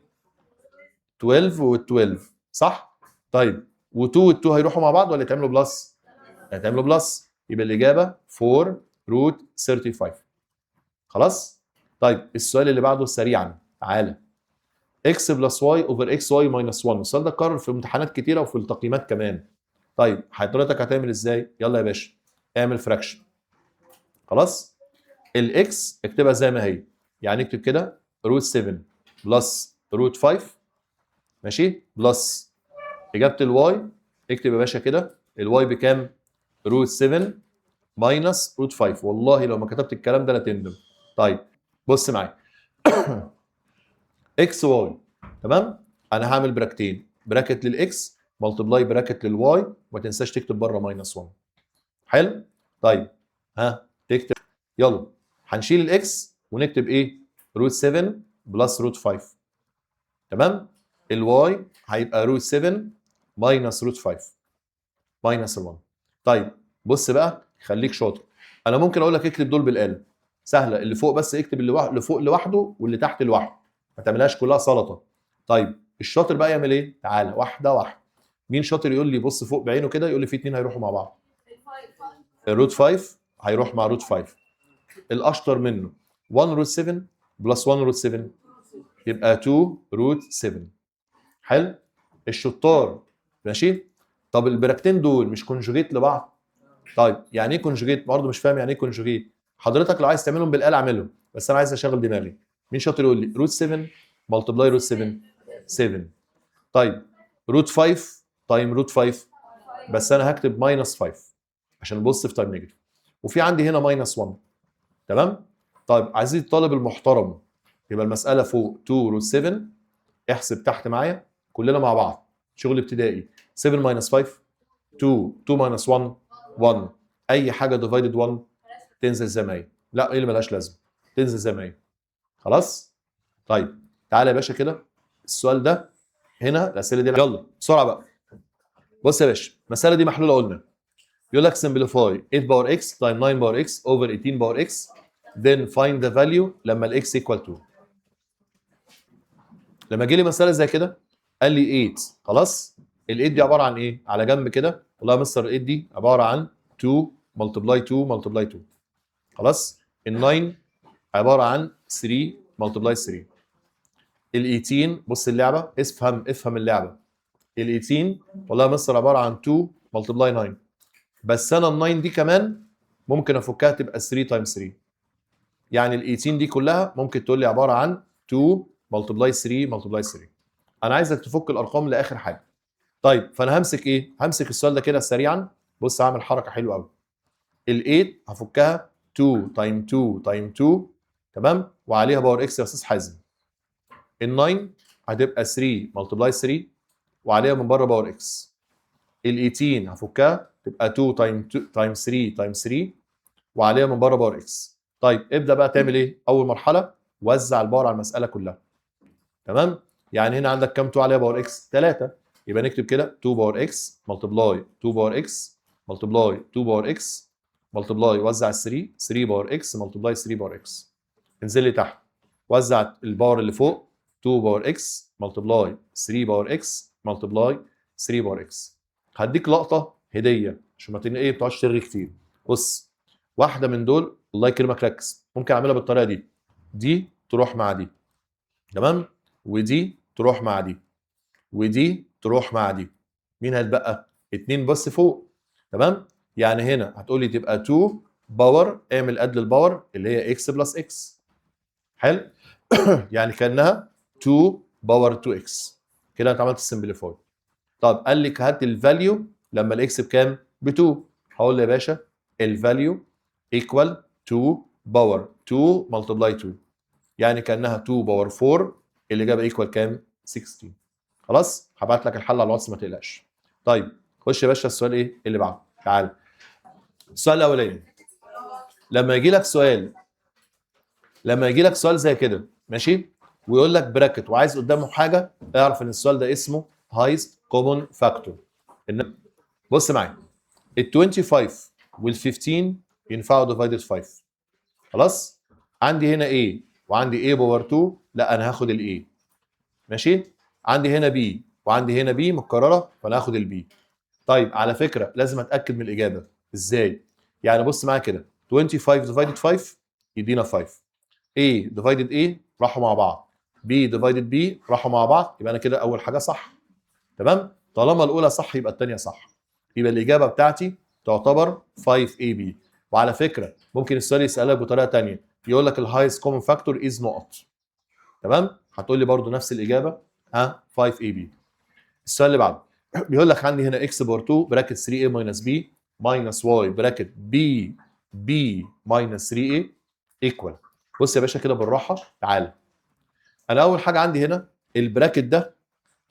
12 و12، صح؟ طيب، و2 و2 هيروحوا مع بعض ولا يتعملوا plus؟ هيتعملوا plus. يبقى الاجابة 4 root 35. خلاص؟ طيب، السؤال اللي بعده سريعا، تعالى. x plus y over x y minus 1. السؤال ده اتكرر في امتحانات كتيرة وفي التقييمات كمان. طيب، حضرتك هتعمل ازاي؟ يلا يا باشا، اعمل fraction. خلاص؟ ال x اكتبها زي ما هي، يعني اكتب كده root 7 plus root 5، ماشي، plus اجابه ال y. اكتب يا باشا كده ال y بكام؟ root 7 minus root 5. والله لو ما كتبت الكلام ده لا تندم. طيب، بص معايا، x y، تمام، انا هعمل براكتين، bracket لل x multiply bracket لل y، وما تنساش تكتب بره minus 1. حلو؟ طيب، ها، تكتب. يلا هنشيل ال x ونكتب ايه؟ root 7 plus root 5. تمام؟ ال y هيبقى root 7 minus root 5 minus 1. طيب، بص بقى، خليك شاطر. انا ممكن اقول لك اكتب دول بالاله، سهله. اللي فوق بس اكتب اللي فوق لوحده واللي تحت لوحده، ما تعملهاش كلها سلطه. طيب، الشاطر بقى يعمل ايه؟ تعالى واحدة واحده. مين شاطر يقول لي، بص فوق بعينه كده، يقول لي في اتنين هيروحوا مع بعض؟ ال root 5 هيروح مع root 5. الاشطر منه، 1 root 7 plus 1 root 7 يبقى 2 root 7. حلو؟ الشطار، ماشي. طب البراكتين دول مش conjugate لبعض؟ طيب، يعني ايه conjugate؟ برضه مش فاهم يعني ايه conjugate. حضرتك لو عايز تعملهم بالاله اعملهم، بس انا عايز اشغل دماغي. مين شاطر يقول لي root 7 multiply root 7؟ 7. طيب، root 5 time root 5؟ بس انا هكتب minus 5 عشان positive time negative، وفي عندي هنا minus 1. تمام؟ طيب، عايزين الطالب المحترم، يبقى المسالة فوق 2 root 7. احسب تحت معايا، كلنا مع بعض، شغل ابتدائي. 7 minus 5 2، 2 minus 1 1. اي حاجة divided 1 تنزل زي ما هي. لا، ايه اللي ملهاش لازمه؟ تنزل زي ما هي. خلاص؟ طيب، تعالى يا باشا كده، السؤال ده هنا، الاسئلة دي يلا بسرعة بقى. بص يا باشا، المسالة دي محلولة قلنا. يقول لك simplify 8 power x times 9 power x over 18 power x، then find the value لما ال x equal 2. لما جه لي مسالة زي كده قال لي 8، خلاص، ال 8 دي عبارة عن ايه؟ على جنب كده، والله يا مستر ال 8 دي عبارة عن 2 multiply 2 multiply 2. خلاص، ال 9 عبارة عن 3 multiply 3. ال 18، بص اللعبه، افهم افهم اللعبه. ال 18 والله يا مستر عبارة عن 2 multiply 9، بس انا ال 9 دي كمان ممكن افكها تبقى 3 times 3. يعني ال 18 دي كلها ممكن تقول لي عبارة عن 2 multiply 3 multiply 3. انا عايزك تفك الارقام لاخر حاجه. طيب، فانا همسك ايه؟ همسك السؤال ده كده سريعا. بص، هعمل حركة حلوة قوي. ال 8 هفكها 2 times 2 times 2، تمام، وعليها power x يا استاذ حازم. ال 9 هتبقى 3 multiply 3 وعليها من بره power x. ال 18 هفكها تبقى 2 times 2 times 3 times 3 وعليها من بره power x. طيب، ابدا بقى تعمل ايه؟ اول مرحله، وزع ال power على المسالة كلها، تمام؟ يعني هنا عندك كام 2 عليها power x؟ 3. يبقى نكتب كده 2 power x multiply 2 power x multiply 2 power x multiply، وزع ال 3، 3 power x multiply 3 power x. انزل لي تحت، وزع ال power اللي فوق، 2 power x multiply 3 power x multiply 3 power x. هديك لقطة هديه عشان ما ايه ما تقعدش ترغي كتير. بص، واحدة من دول، الله يكرمك ركز، ممكن اعملها بالطريقة دي: دي تروح مع دي، تمام، ودي تروح مع دي، ودي تروح مع دي. مين هيتبقى؟ اتنين بس فوق، تمام؟ يعني هنا هتقولي تبقى 2 power، اعمل add لل power اللي هي x plus x. حلو، يعني كانها 2 power 2 x. كده انت عملت ال simplify. طب قال لك هات ال value لما ال x بكام؟ ب 2. هقول له يا باشا ال value equal 2 power 2 multiply 2، يعني كانها 2 power 4. الاجابة equal كام؟ 16. خلاص، هبعت لك الحل على الواتس، ما تقلقش. طيب، خش يا باشا السؤال ايه اللي بعده. تعال السؤال الاولاني. لما يجي لك سؤال زي كده، ماشي، ويقول لك bracket وعايز قدامه حاجه، اعرف ان السؤال ده اسمه highest common factor. بص معايا، ال 25 وال 15 ينفعوا divided 5. خلاص، عندي هنا A وعندي A power 2، لا، انا هاخد ال A. ماشي، عندي هنا B وعندي هنا B متكرره، فانا هاخد ال B. طيب، على فكرة لازم اتاكد من الاجابه. ازاي يعني؟ بص معايا كده، 25 divided 5 يدينا 5. A divided A راحوا مع بعض، B divided B راحوا مع بعض. يبقى انا كده اول حاجة صح، تمام؟ طالما الاولى صح يبقى الثانية صح. يبقى الاجابة بتاعتي تعتبر 5AB. وعلى فكرة ممكن السؤال يسالك بطريقة ثانيه، يقول لك ال highest common factor is نقط، تمام؟ هتقول لي برضو نفس الاجابه، ها، 5AB. السؤال اللي بعده بيقول لك عندي هنا x power 2 bracket 3a minus b minus y bracket b b minus 3a equal. بص يا باشا كده بالراحه، تعالى. انا اول حاجة عندي هنا ال bracket ده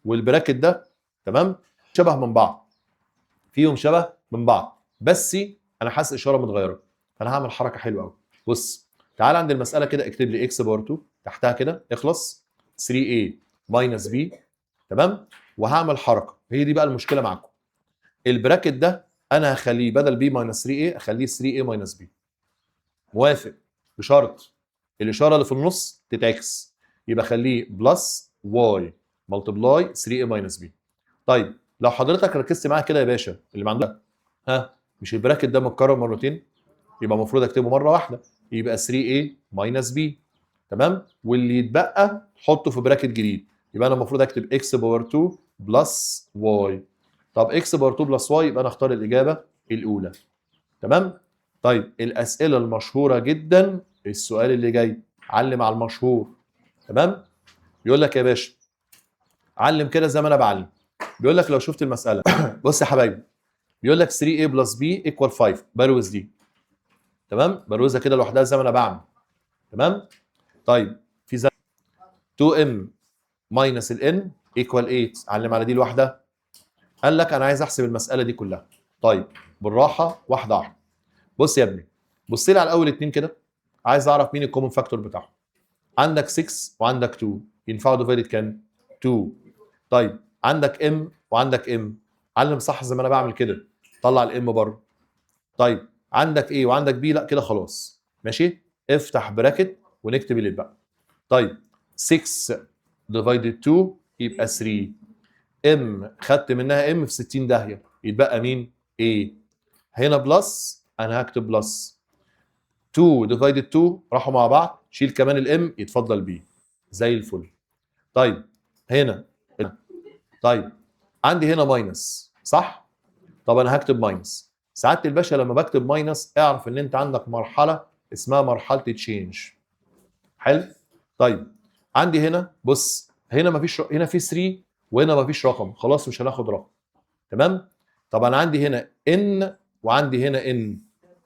وال bracket ده، تمام، شبه من بعض، فيهم شبه من بعض، بس انا حاسس اشارة متغيره، فانا هعمل حركة حلوة قوي. بص، تعالى عند المسالة كده، اكتب لي x power 2 تحتها كده، اخلص، 3a minus b، تمام؟ وهعمل حركه، هي دي بقى المشكلة معاكم. ال bracket ده انا هخليه بدل b minus 3a اخليه 3a minus b. موافق، بشرط الاشارة اللي في النص تتعكس، يبقى خليه plus y multiply 3a minus b. طيب، لو حضرتك ركزت معايا كده يا باشا، اللي ما عنده ها، مش ال bracket ده متكرر مرتين؟ يبقى المفروض اكتبه مرة واحده، يبقى 3a minus b، تمام؟ واللي يتبقى حطه في bracket جديد. يبقى انا المفروض اكتب x power 2 plus y. طب x power 2 plus y، يبقى انا اختار الاجابة الاولى، تمام؟ طيب، الاسئلة المشهورة جدا، السؤال اللي جاي علم على المشهور، تمام؟ بيقول لك يا باشا، علم كده زي ما انا بعلم. بيقول لك لو شفت المساله، بص يا حبايبي، بيقول لك 3a plus b equal 5. بروز دي، تمام؟ بروزها كده لوحدها زي ما انا بعمل، تمام؟ طيب، في زي 2m minus ال n equal 8، علم على دي لوحدها. قال لك انا عايز احسب المسالة دي كلها. طيب، بالراحه، واحدة واحده. بص يا ابني، بص لي على اول اتنين كده، عايز اعرف مين ال common factor بتاعهم. عندك 6 وعندك 2، ينفعوا divided كام؟ 2. طيب، عندك m وعندك m، علم صح زي ما انا بعمل كده، طلع ال m بره. طيب، عندك A وعندك B، لا، كده خلاص. ماشي، افتح bracket ونكتب اللي بقى. طيب، 6 divided 2 يبقى 3. m خدت منها m في 60 داهيه، يتبقى مين؟ A. هنا plus، انا انا هكتب plus 2 divided 2 راحوا مع بعض، شيل كمان ال m يتفضل b، زي الفل. طيب هنا، طيب عندي هنا minus، صح؟ طب انا هكتب minus. سعادة الباشا لما بكتب minus اعرف ان انت عندك مرحلة اسمها مرحلة change. حلو؟ طيب عندي هنا، بص هنا مفيش، هنا في 3 وهنا مفيش رقم، خلاص مش هناخد رقم. تمام؟ طب انا عندي هنا n وعندي هنا n،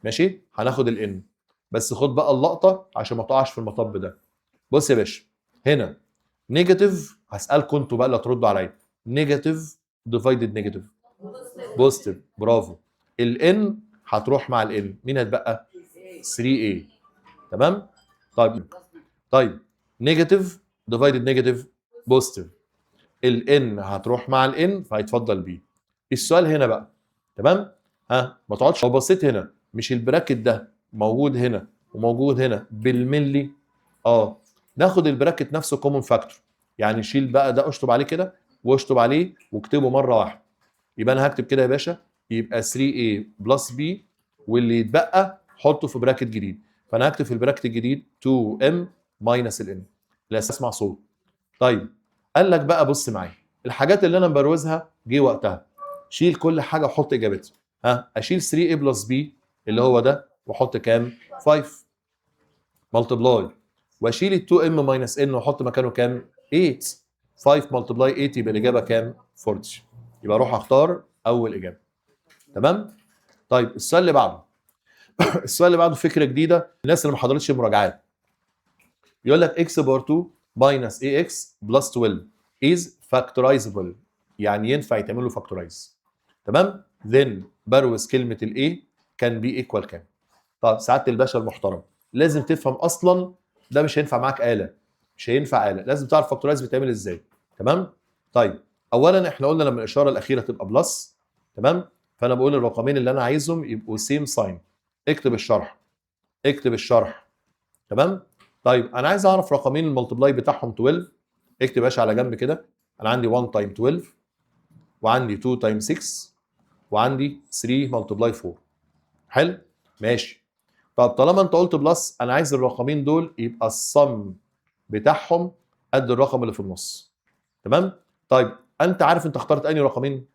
ماشي؟ هناخد ال n، بس خد بقى اللقطة عشان ما تقعش في المطب ده. بص يا باشا، هنا negative، هسالكم انتوا بقى اللي هتردوا عليا، negative divided negative positive، برافو. ال n هتروح مع ال n، مين هتبقى؟ 3a. تمام؟ طيب negative divided negative positive، ال n هتروح مع ال n فهيتفضل b. السؤال هنا بقى، تمام؟ ها، ما تقعدش. لو بصيت هنا، مش ال bracket ده موجود هنا وموجود هنا بالملي؟ ناخد ال bracket نفسه common factor، يعني شيل بقى ده، اشطب عليه كده واشطب عليه واكتبه مرة واحده. يبقى انا هكتب كده يا باشا، يبقى 3a plus b، واللي يتبقى حطه في bracket جديد. فانا هكتب في ال bracket الجديد 2m minus ال n. لا اسمع صوت. طيب قال لك بقى بص معايا، الحاجات اللي انا مبروزها جه وقتها، شيل كل حاجة وحط اجابتها. ها، اشيل 3a plus b اللي هو ده واحط كام؟ 5 multiply، واشيل ال 2m minus n واحط مكانه كام؟ 8. 5 multiply 8 يبقى الاجابة كام؟ 40. يبقى اروح اختار اول اجابه. تمام؟ طيب السؤال اللي بعده، السؤال اللي بعده فكرة جديده، الناس اللي ما حضرتش المراجعات. يقول لك x power 2 minus ax plus 12 is factorizable، يعني ينفع يتعمل له factorize. تمام؟ then بروز كلمة ال a can be equal كام؟ طب سعادة الباشا المحترم، لازم تفهم اصلا ده مش هينفع معاك آلة، مش هينفع آلة، لازم تعرف factorize بيتعمل ازاي. تمام؟ طيب اولا احنا قلنا لما الاشارة الاخيرة تبقى plus، تمام؟ فانا بقول الرقمين اللي انا عايزهم يبقوا same sign. اكتب الشرح، اكتب الشرح. تمام؟ طيب انا عايز اعرف رقمين ال multiply بتاعهم 12. اكتب يا باشا على جنب كده، انا عندي 1 time 12 وعندي 2 time 6 وعندي 3 multiply 4. حلو؟ ماشي. طب طالما انت قلت plus، انا عايز الرقمين دول يبقى ال sum بتاعهم قد الرقم اللي في النص. تمام؟ طيب انت عارف انت اخترت انهي رقمين؟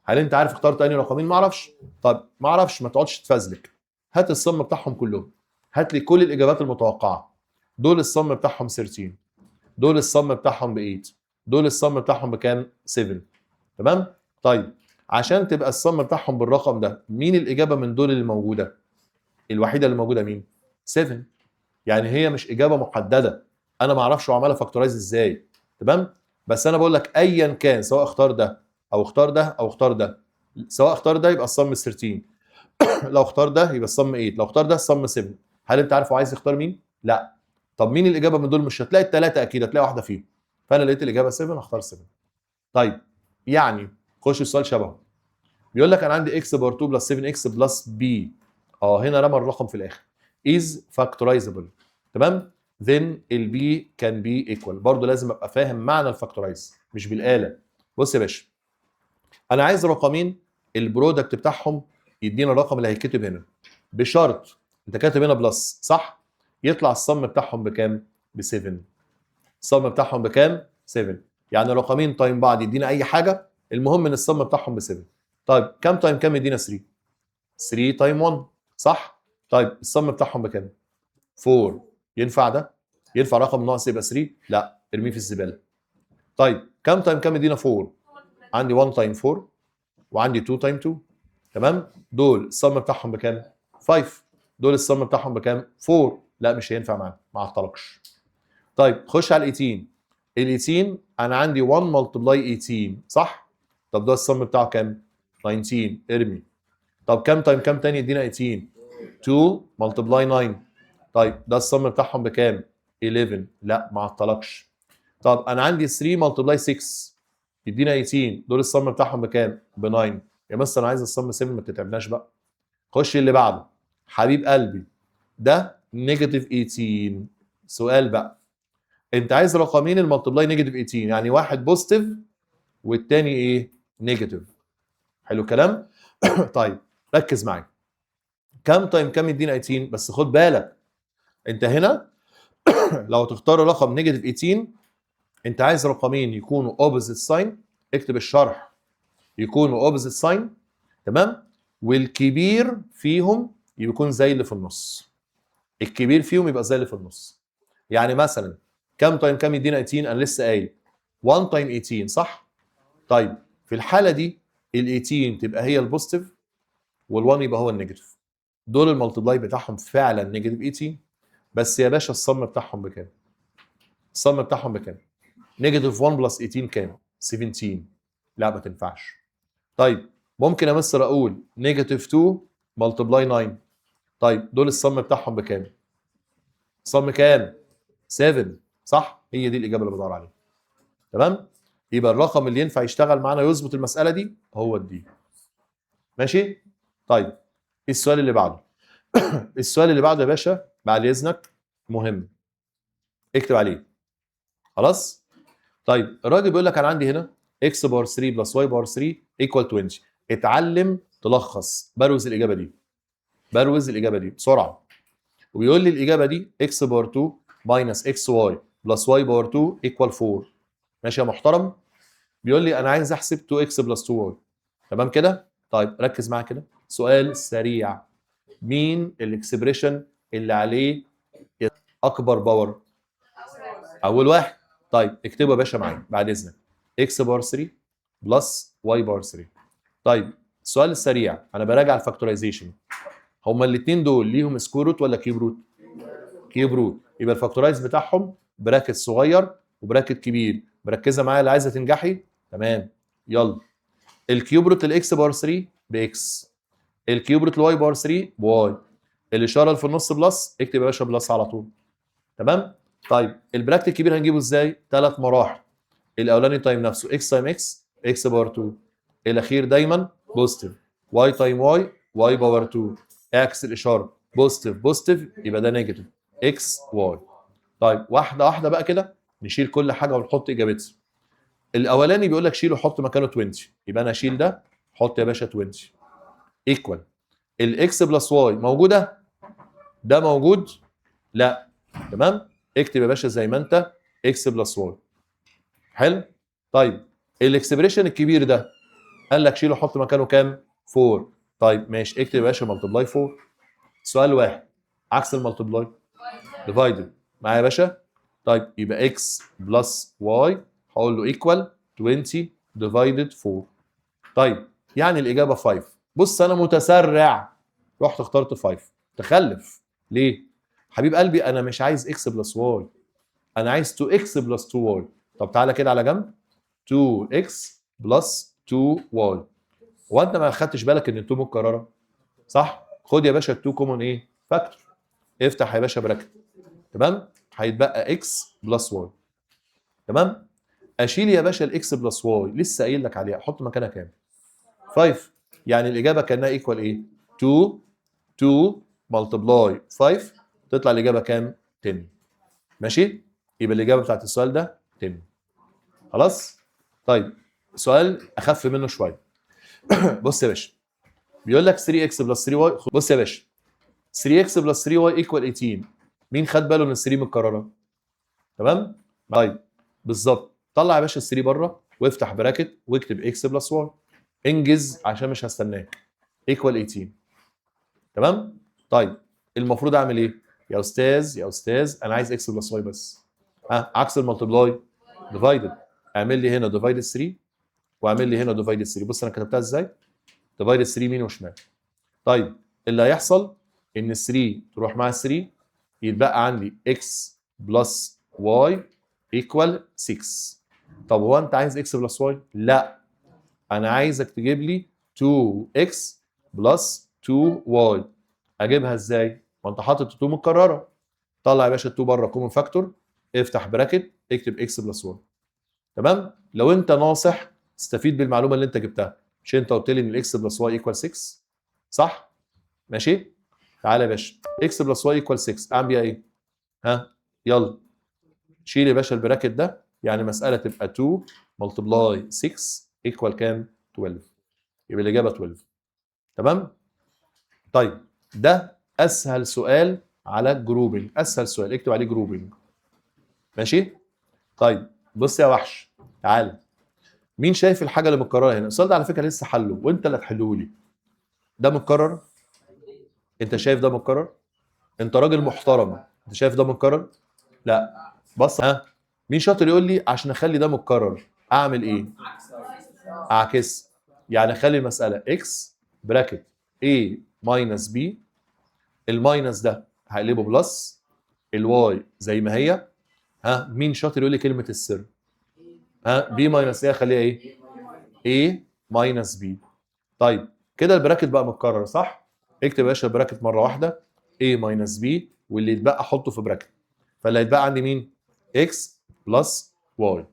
هل انت عارف اخترت انهي رقمين؟ ما اعرفش. طب ما اعرفش، ما تقعدش تفزلك، هات ال sum بتاعهم كلهم، هات لي كل الاجابات المتوقعة. دول ال sum بتاعهم 13، دول ال sum بتاعهم ب 8، دول ال sum بتاعهم بكام؟ 7. تمام؟ طيب عشان تبقى ال sum بتاعهم بالرقم ده، مين الاجابة من دول اللي موجوده؟ الوحيدة اللي موجودة مين؟ 7. يعني هي مش اجابه محدده، انا ما اعرفش هو عملها factorize ازاي. تمام؟ بس انا بقول لك ايا كان، سواء اختار ده او اختار ده او اختار ده، سواء اختار ده يبقى ال sum 13، لو اختار ده يبقى ال sum 8، لو اختار ده ال sum 7. هل انت عارف هو عايز يختار مين؟ لا. طب مين الاجابة من دول؟ مش هتلاقي الثلاثة اكيد، هتلاقي واحدة فيهم. فانا لقيت الاجابة 7، اختار 7. طيب يعني خش السؤال شبهه، بيقول لك انا عندي x power 2 plus 7 x plus b، هنا رمى الرقم في الاخر، is factorizable. تمام؟ then ال b can be equal. برضه لازم ابقى فاهم معنى ال factorize مش بالاله. بص يا باشا، انا عايز رقمين ال product بتاعهم يدينا الرقم اللي هيتكتب هنا، بشرط انت كاتب هنا plus، صح؟ يطلع ال sum بتاعهم بكام؟ ب 7. ال sum بتاعهم بكام؟ 7. يعني رقمين time بعض يدينا اي حاجه، المهم ان ال sum بتاعهم ب 7. طيب كام time كام يدينا 3؟ 3 time 1، صح؟ طيب ال sum بتاعهم بكام؟ 4. ينفع ده؟ ينفع رقم ناقص يبقى 3؟ لا، ارميه في الزباله. طيب كام time كام يدينا 4؟ عندي 1 time 4 وعندي 2 time 2. تمام؟ دول ال sum بتاعهم بكام؟ 5. دول ال sum بتاعهم بكام؟ 4. لا مش هينفع معانا، ما عطلكش. طيب خش على ال 18. ال 18 انا عندي 1 multiply 18، صح؟ طب ده ال sum بتاعه كام؟ 19، ارمي. طب كام time كام تاني يدينا 18؟ 2 multiply 9. طيب ده ال sum بتاعهم بكام؟ 11. لا ما عطلكش. طب انا عندي 3 multiply 6 يدينا 18، دول ال sum بتاعهم بكام؟ ب 9. يا مستر انا عايز ال sum 7، ما تتعبناش بقى. خش اللي بعده حبيب قلبي، ده negative 18. سؤال بقى، انت عايز رقمين ال multiply negative 18، يعني واحد positive والتاني ايه؟ negative. حلو الكلام؟ طيب ركز معايا. كام time كام يدينا 18؟ بس خد بالك، انت هنا لو تختار رقم negative 18، انت عايز رقمين يكونوا opposite sign. اكتب الشرح: يكونوا opposite sign، تمام؟ والكبير فيهم يكون زي اللي في النص. الكبير فيهم يبقى زي اللي في النص. يعني مثلا كام time كام يدينا 18؟ انا لسه قايل 1 time 18، صح؟ طيب، في الحالة دي ال 18 تبقى هي ال positive وال1 يبقى هو ال negative. دول ال multiply بتاعهم فعلا negative 18، بس يا باشا ال sum بتاعهم بكام؟ ال sum بتاعهم بكام؟ negative 1 plus 18 كام؟ 17. لا، ما تنفعش. طيب، ممكن يا مستر اقول negative 2 multiply 9. طيب، دول ال sum بتاعهم بكام؟ sum كام؟ 7، صح؟ هي دي الاجابة اللي بدور عليها، تمام؟ يبقى الرقم اللي ينفع يشتغل معانا يظبط المسالة دي هو ال D. ماشي؟ طيب، السؤال اللي بعده، السؤال اللي بعده يا باشا بعد اذنك مهم، اكتب عليه. خلاص؟ طيب، الراجل بيقول لك انا عندي هنا x power 3 plus y power 3 equal 20. اتعلم تلخص. بروز الاجابة دي، بروز الاجابة دي بسرعه. وبيقول لي الاجابة دي x power 2 minus x y plus y power 2 equal 4. ماشي يا محترم؟ بيقول لي انا عايز احسب 2 x plus 2 y. تمام كده؟ طيب، ركز معايا كده، سؤال سريع: مين ال expression اللي عليه اكبر power؟ اول واحد. طيب، اكتبه يا باشا معايا بعد اذنك: x power 3 plus y power 3. طيب، السؤال السريع، انا براجع ال factorization. هما الاثنين دول ليهم square root ولا cube root؟ cube root. يبقى ال factorize بتاعهم bracket صغير و bracket كبير. مركزه معايا اللي عايزه تنجحي؟ تمام. يلا، ال cube root ال x power 3 ب x، ال cube root ال y power 3 ب y. الاشارة اللي في النص plus، اكتب يا باشا plus على طول. تمام؟ طيب، ال bracket الكبير هنجيبه ازاي؟ ثلاث مراحل. الاولاني time نفسه، x time x، x power 2. الاخير دايما positive. y time y، y power 2. اعكس الاشاره، positive positive يبقى ده negative x y. طيب، واحدة واحدة بقى كده، نشيل كل حاجة ونحط اجابتها. الاولاني بيقول لك شيله وحط مكانه 20، يبقى انا اشيل ده، حط يا باشا 20 equal ال x plus y موجوده؟ ده موجود؟ لا. تمام، اكتب يا باشا زي ما انت x plus y. حلو. طيب، ال expression الكبير ده قال لك شيله حط مكانه كام؟ 4. طيب ماشي، اكتب يا باشا multiply 4. سؤال واحد، عكس ال multiply divided. معايا يا باشا؟ طيب، يبقى x plus y هقول له equal 20 divided 4. طيب، يعني الاجابة 5. بص، انا متسرع، رحت اخترت 5. تخلف ليه؟ حبيب قلبي، انا مش عايز x plus y، انا عايز 2 x plus 2 y. طب تعالى كده على جنب، 2 x plus 2 y. وانت ما خدتش بالك ان 2 متكرره؟ صح؟ خد يا باشا 2 common ايه؟ factor. افتح يا باشا bracket. تمام؟ هيتبقى x plus y. تمام؟ اشيل يا باشا ال x plus y، لسه قايل لك عليها، احط مكانها كام؟ 5. يعني الاجابة كانها equal ايه؟ 2 2 multiply 5، تطلع الاجابة كام؟ 10. ماشي؟ يبقى الاجابة بتاعت السؤال ده 10. خلاص؟ طيب، سؤال اخف منه شويه. بص يا باشا، بيقول لك 3 x plus 3 y. بص يا باشا، 3 x plus 3 y equal 18. مين خد باله ان 3 متكرره؟ تمام؟ طيب، بالظبط، طلع يا باشا ال 3 بره وافتح bracket واكتب x plus y. انجز عشان مش هستناك. equal 18. تمام؟ طيب، المفروض اعمل ايه يا استاذ؟ يا استاذ، انا عايز x plus y بس. ها، عكس ال multiply divided. اعمل لي هنا divided 3 واعمل لي هنا divided 3. بص انا كتبتها ازاي: divided 3 يمين وشمال. طيب، اللي هيحصل ان 3 تروح مع 3، يتبقى عندي x plus y equal 6. طب هو انت عايز x plus y؟ لا، انا عايزك تجيب لي 2x plus 2y. اجيبها ازاي؟ ما انت حاطط 2 متكرره. طلع يا باشا 2 بره common factor، افتح bracket، اكتب x plus y. تمام؟ لو انت ناصح استفيد بالمعلومه اللي انت جبتها. مش انت قلت لي ان ال x plus y equal 6؟ صح؟ ماشي، تعالى يا باشا، x plus y equal 6، اعمل بيها ايه؟ ها، يلا، شيل يا باشا ال bracket ده. يعني مسالة تبقى 2 multiply 6 equal كام؟ 12. يبقى الاجابة 12. تمام؟ طيب. ده اسهل سؤال على ال grouping، اسهل سؤال اكتب عليه grouping. ماشي؟ طيب بص يا وحش، تعال، مين شايف الحاجة اللي متكررة هنا؟ السؤال ده على فكرة لسه حله وانت اللي هتحله لي. ده متكرر؟ انت شايف ده متكرر؟ انت راجل محترم، انت شايف ده متكرر؟ لا. بص، ها، مين شاطر يقول لي عشان اخلي ده متكرر اعمل ايه؟ اعكس، يعني اخلي المسالة x bracket a minus b، ال minus ده هقلبه plus، ال y زي ما هي. ها، مين شاطر يقول لي كلمة السر؟ ها، b minus a اخليها ايه؟ a minus b. طيب كده ال bracket بقى متكرر، صح؟ اكتب يا باشا ال bracket مرة واحده، a minus b، واللي يتبقى حطه في bracket. فاللي هيتبقى عندي مين؟ x plus y.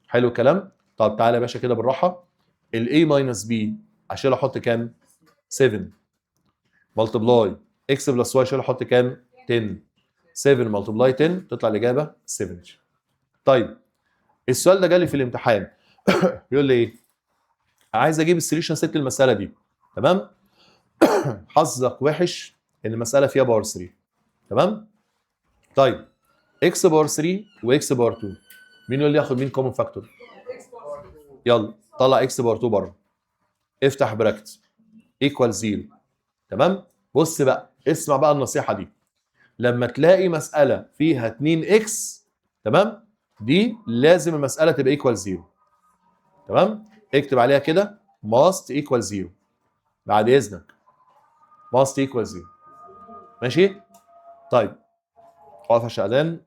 حلو الكلام؟ طب تعالى يا باشا كده بالراحه، ال a minus b اشيل احط كام؟ 7 multiply x plus y اشيل احط كام؟ 10. 7 multiply 10 تطلع الاجابة 70. طيب السؤال ده جالي في الامتحان، بيقول لي ايه؟ عايز اجيب ال solution set للمسالة دي. تمام؟ حظك وحش ان المسالة فيها power 3. تمام؟ طيب x power 3 و x power 2، مين يقول لي ياخد مين common factor؟ يلا طلع x power 2 بره، افتح bracket، equal 0. تمام؟ بص بقى، اسمع بقى النصيحة دي، لما تلاقي مسالة فيها 2 x، تمام، دي لازم المسالة تبقى equal 0. تمام؟ اكتب عليها كده must equal 0 بعد اذنك، must equal 0. ماشي؟ طيب اقف يا شقلان.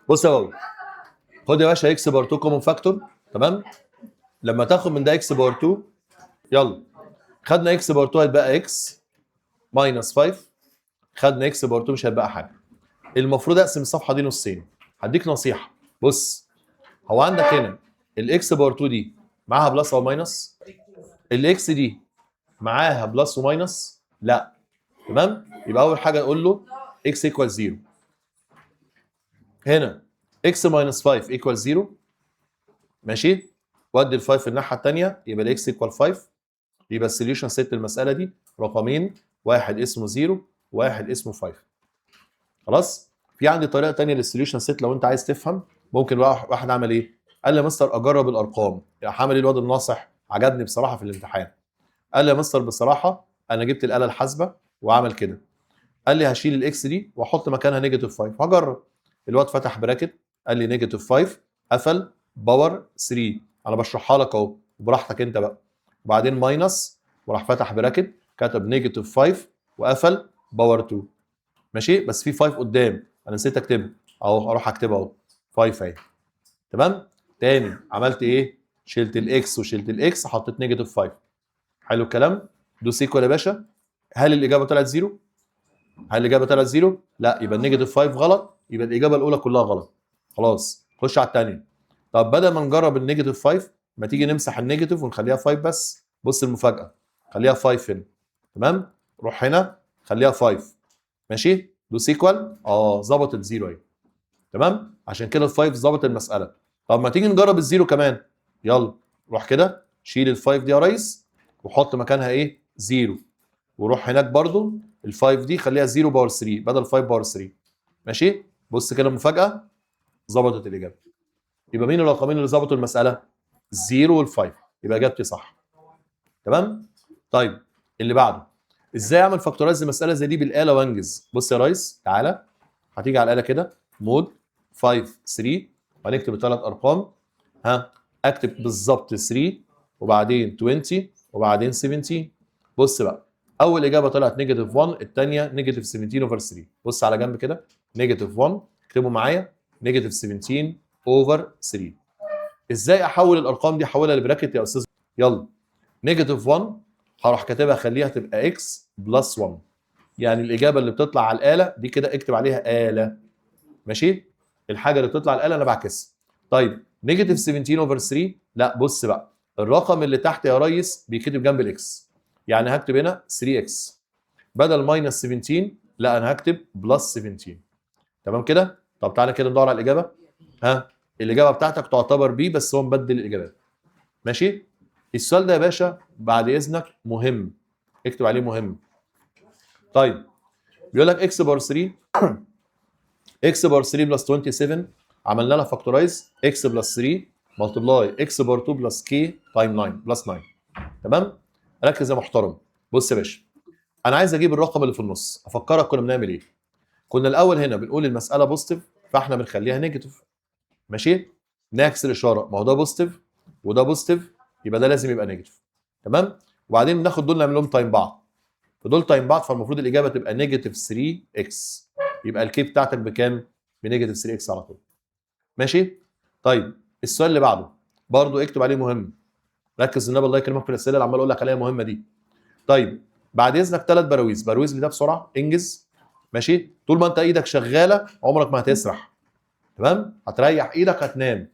بص يا بابا، خد يا باشا x power 2 common factor. تمام؟ لما تاخد من ده x power 2، يلا، خدنا x power 2 هيتبقى x minus 5، خدنا x power 2 مش هيبقى حاجه. المفروض اقسم الصفحة دي نصين. هديك نصيحه، بص، هو عندك هنا ال x power 2 دي معاها plus او minus؟ ال x دي معاها plus و minus؟ لا. تمام؟ يبقى اول حاجة نقول له x equal 0. هنا x minus 5 equal 0. ماشي؟ ودي ال 5 الناحية الثانيه، يبقى ال x equal 5. يبقى ال solution set المسالة دي رقمين، واحد اسمه 0 واحد اسمه 5. خلاص؟ في عندي طريقه ثانية لل solution set لو انت عايز تفهم. ممكن واحد عمل ايه؟ قال لي يا مستر اجرب الارقام. يعني عمل ايه الواد الناصح؟ عجبني بصراحة في الامتحان. قال لي يا مستر بصراحة انا جبت الاله الحاسبة وعمل كده، قال لي هشيل ال x دي واحط مكانها negative 5 هجرب. الواد فتح bracket، قال لي negative 5 قفل power 3، انا بشرحها لك اهو براحتك انت بقى، وبعدين minus، وراح فتح bracket كتب negative 5 وقفل power 2. ماشي؟ بس في 5 قدام انا نسيت اكتبها اهو، اروح اكتبها اهو، 5 اهي. تمام؟ تاني عملت ايه؟ شلت ال x وشلت ال x، حطيت negative 5. حلو الكلام؟ دوس equal يا باشا. هل الاجابة طلعت zero؟ هل الاجابة طلعت zero؟ لا، يبقى ال negative 5 غلط، يبقى الاجابة الاولى كلها غلط. خلاص، خش على الثانية. طب بدل ما نجرب ال negative 5، ما تيجي نمسح ال negative ونخليها 5 بس. بص المفاجاه، خليها 5 هنا. تمام؟ روح هنا خليها 5. ماشي؟ دوس equal. ظبطت zero اهي. تمام؟ عشان كده ال 5 ظبط المسالة. طب ما تيجي نجرب ال zero كمان. يلا روح كده شيل ال 5 دي يا ريس وحط مكانها ايه؟ zero. وروح هناك برضو ال 5 دي خليها 0 power 3 بدل 5 power 3. ماشي؟ بص كده المفاجاه، ظبطت الاجابه. يبقى مين الرقمين اللي ظبطوا المسالة؟ 0 وال5. يبقى اجابتي صح. تمام؟ طيب اللي بعده، ازاي اعمل factorize مسالة زي دي بالاله وانجز؟ بص يا ريس، تعالى، هتيجي على الاله كده mode 5 3، وهنكتب الثلاث ارقام. ها، اكتب بالظبط 3 وبعدين 20 وبعدين 17. بص بقى، اول اجابه طلعت negative 1، الثانية negative 17 over 3. بص على جنب كده، negative 1، اكتبوا معايا negative 17 over 3. ازاي احول الارقام دي؟ احولها ل bracket يا استاذ. يلا، negative 1 هروح كاتبها خليها تبقى x plus 1. يعني الاجابة اللي بتطلع على الاله دي كده اكتب عليها اله. ماشي؟ الحاجة اللي بتطلع على الاله انا بعكسها. طيب negative 17 over 3، لا، بص بقى، الرقم اللي تحت يا ريس بيكتب جنب ال x، يعني هكتب هنا 3 x بدل minus 17، لا، انا هكتب plus 17. تمام كده؟ طب تعالى كده ندور على الاجابه. ها، الاجابة بتاعتك تعتبر B، بس هو مبدل الاجابات. ماشي؟ السؤال ده يا باشا بعد اذنك مهم، اكتب عليه مهم. طيب بيقول لك x power 3، x power 3 plus 27، عملنا لها factorize x plus 3 multiply x power 2 plus k time 9 plus 9. تمام؟ ركز يا محترم. بص يا باشا، انا عايز اجيب الرقم اللي في النص. افكرك كنا بنعمل ايه؟ كنا الاول هنا بنقول المسالة positive، فاحنا بنخليها negative. ماشي؟ نعكس الاشاره، ما هو ده positive وده positive، يبقى ده لازم يبقى negative. تمام؟ وبعدين بناخد دول نعمل لهم time بعض، فدول time بعض، فالمفروض الاجابة تبقى negative 3 x. يبقى ال k بتاعتك بكام؟ ب negative 3 x على طول. ماشي؟ طيب السؤال اللي بعده برضو اكتب عليه مهم. ركز النبي الله يكرمك في الاسئلة اللي عمال اقول لك عليها مهمة دي. طيب بعد اذنك ثلاث براويز، بروز لي ده بسرعه، انجز. ماشي؟ طول ما انت ايدك شغالة عمرك ما هتسرح. تمام؟ هتريح ايدك هتنام.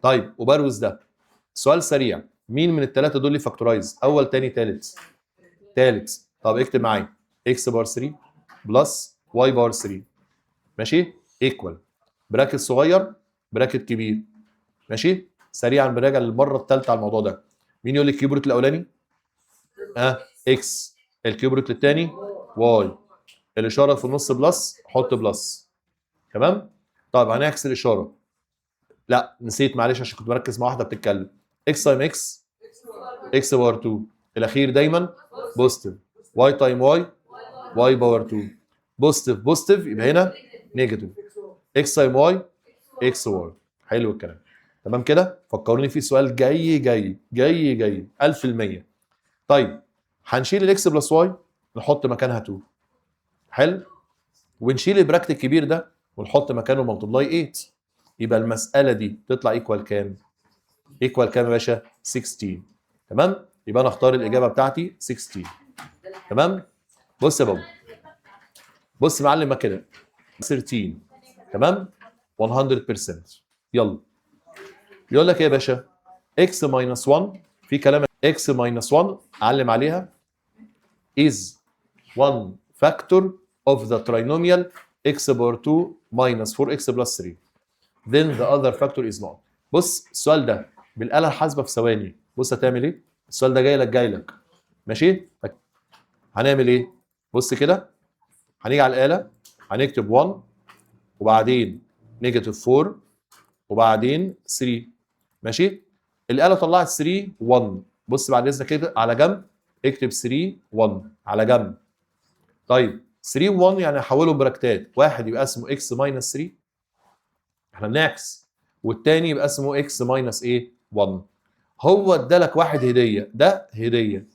طيب وبروز ده. سؤال سريع، مين من الثلاثة دول اللي factorize؟ اول، تاني، تالت؟ تالت. طب اكتب معايا x power 3 plus y power 3، ماشي؟ equal bracket صغير bracket كبير. ماشي؟ سريعا بنراجع للمرة الثالثة على الموضوع ده. مين يقول لي ال cube root الاولاني؟ X. ال cube root الثاني y. الاشارة في النص plus، حط plus. تمام؟ طيب هنعكس الاشاره. لا نسيت، معلش، عشان كنت بركز مع واحدة بتتكلم. x time x، x power 2. الاخير دايما positive. y time y، y power 2. positive positive يبقى هنا negative. x time y، x y. حلو الكلام؟ تمام كده؟ فكروني في سؤال جاي جاي جاي جاي 1000%. طيب هنشيل ال x plus y نحط مكانها 2. حلو. ونشيل ال bracket الكبير ده ونحط مكانه multiply 8. يبقى المسالة دي تطلع equal كام؟ equal كام يا باشا؟ 16. تمام؟ يبقى انا اختار الاجابة بتاعتي 16. تمام؟ بص يا بابا، بص يا معلم، ما كده 13. تمام؟ 100%. يلا، يقول لك ايه يا باشا؟ x minus 1، في كلام x minus 1، علم عليها، is one factor of the trinomial x power 2 minus 4x plus 3، then the other factor is not. بص السؤال ده بالآلة الحاسبة في ثواني. بص هتعمل ايه؟ السؤال ده جاي لك جاي لك. ماشي؟ هنعمل ايه؟ بص كده، هنيجي على الآلة هنكتب 1 وبعدين negative 4 وبعدين 3. ماشي؟ الآلة طلعت 3 1. بص بعد اذنك كده على جنب، اكتب 3 1 على جنب. طيب 3 1 يعني هحولهم bracket ات، واحد يبقى اسمه x minus 3، احنا بنعكس، والتاني يبقى اسمه x minus ايه؟ 1. هو ادالك واحد هديه، ده هديه.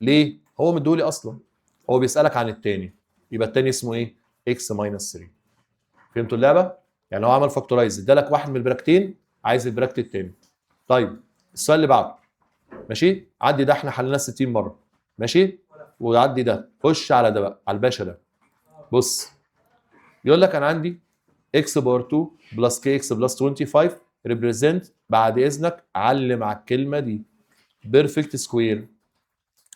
ليه؟ هو مديهولي اصلا. هو بيسالك عن التاني، يبقى التاني اسمه ايه؟ x minus 3. فهمتوا اللعبة؟ يعني هو عمل factorize، ادالك واحد من ال bracket ين، عايز ال bracket التاني. طيب السؤال اللي بعده. ماشي؟ عدي ده، احنا حليناه 60 مره. ماشي؟ وعدي ده، خش على ده بقى، على الباشا ده. بص، يقول لك انا عندي x power 2 plus k x plus 25 represent، بعد اذنك علم على الكلمة دي، perfect square.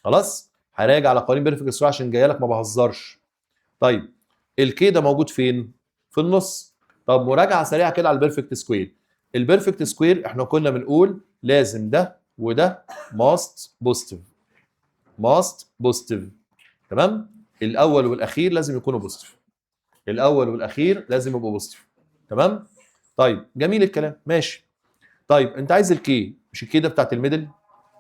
خلاص؟ هراجع على قوانين perfect square عشان جاية لك، ما بهزرش. طيب ال k ده موجود فين؟ في النص. طب مراجعه سريعة كده على ال perfect square. ال perfect square احنا كنا بنقول لازم ده وده must positive، must positive. تمام؟ الاول والاخير لازم يكونوا positive، الاول والاخير لازم يبقوا positive. تمام؟ طيب جميل الكلام، ماشي. طيب انت عايز ال k، مش ال k ده بتاعت ال middle،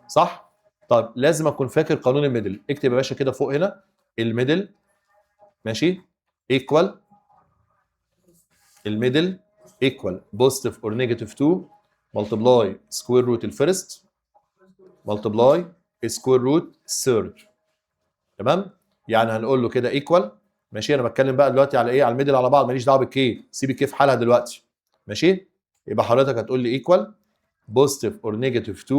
صح؟ طيب لازم اكون فاكر قانون ال middle. اكتب يا باشا كده فوق هنا ال middle، ماشي؟ equal، ال middle equal positive or negative 2 multiply square root ال first multiply square root third. تمام؟ يعني هنقول له كده equal، ماشي؟ انا بتكلم بقى دلوقتي على ايه؟ على ال middle على بعض، ماليش دعوه بال k، سيب ال k في حالها دلوقتي. ماشي؟ يبقى حضرتك هتقول لي equal positive or negative 2،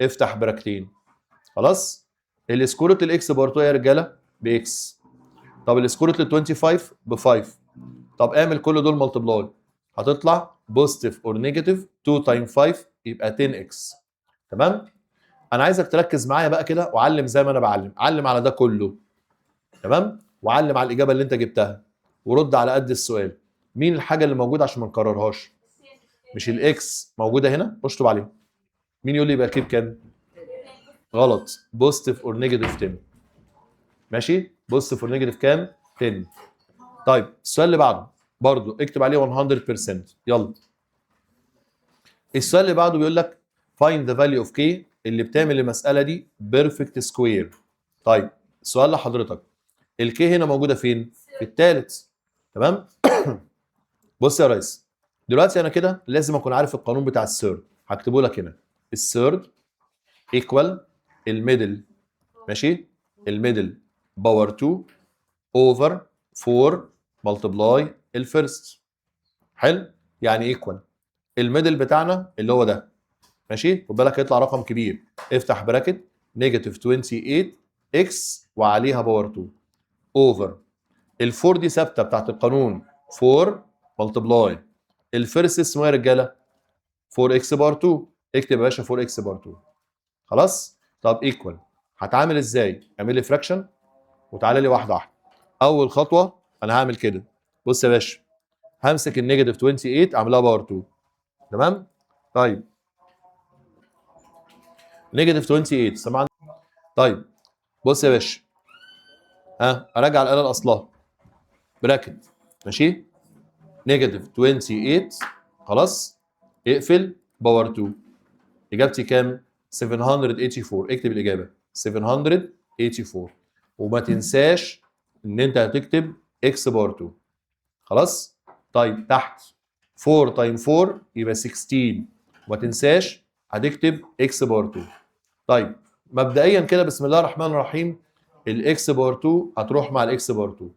افتح bracket ين. خلاص؟ ال square root ال x power 2 يا رجاله ب x. طب ال square root لل 25 ب 5. طب اعمل كل دول multiply، هتطلع positive or negative 2 time 5 يبقى 10 x. تمام؟ انا عايزك تركز معايا بقى كده وعلم زي ما انا بعلم، علم على ده كله. تمام؟ وعلم على الاجابة اللي انت جبتها ورد على قد السؤال. مين الحاجة اللي موجودة عشان ما نكررهاش؟ مش ال x موجودة هنا؟ اشطب عليها. مين يقول لي يبقى k بكام؟ غلط، positive or negative 10. ماشي؟ positive or negative كام؟ 10. طيب، السؤال اللي بعده برضو اكتب عليه 100%. يلا، السؤال اللي بعده بيقول لك find the value of k اللي بتعمل المسألة دي perfect square. طيب، سؤال لحضرتك، ال k هنا موجودة فين؟ في الثالث، تمام؟ بص يا ريس، دلوقتي انا كده لازم اكون عارف القانون بتاع ال third. هكتبه لك هنا: ال third equal ال middle، ماشي؟ ال middle power 2 over 4 multiply ال first. حلو؟ يعني equal ال middle بتاعنا اللي هو ده، ماشي؟ خد بالك هيطلع رقم كبير. افتح bracket، negative 28 x وعليها power 2 over ال 4 دي ثابتة بتاعت القانون، 4 multiply ال first اسمه ايه يا رجاله؟ 4 x power 2. اكتب يا باشا 4 x power 2. خلاص؟ طب equal هتعامل ازاي؟ اعمل لي fraction وتعالى لي واحدة واحده. اول خطوة انا هعمل كده، بص يا باشا، همسك ال negative 28 اعملها power 2، تمام؟ طيب، negative 28، سمعنا؟ طيب، بص يا باشا، ها، اراجع الاله لاصلها، bracket، ماشي؟ negative 28، خلاص، اقفل، power 2. اجابتي كام؟ 784. اكتب الاجابة 784، وما تنساش ان انت هتكتب x power 2. خلاص؟ طيب، تحت 4 times 4 يبقى 16، وما تنساش هتكتب x power 2. طيب، مبدئيا كده، بسم الله الرحمن الرحيم، ال x power 2 هتروح مع ال x power 2.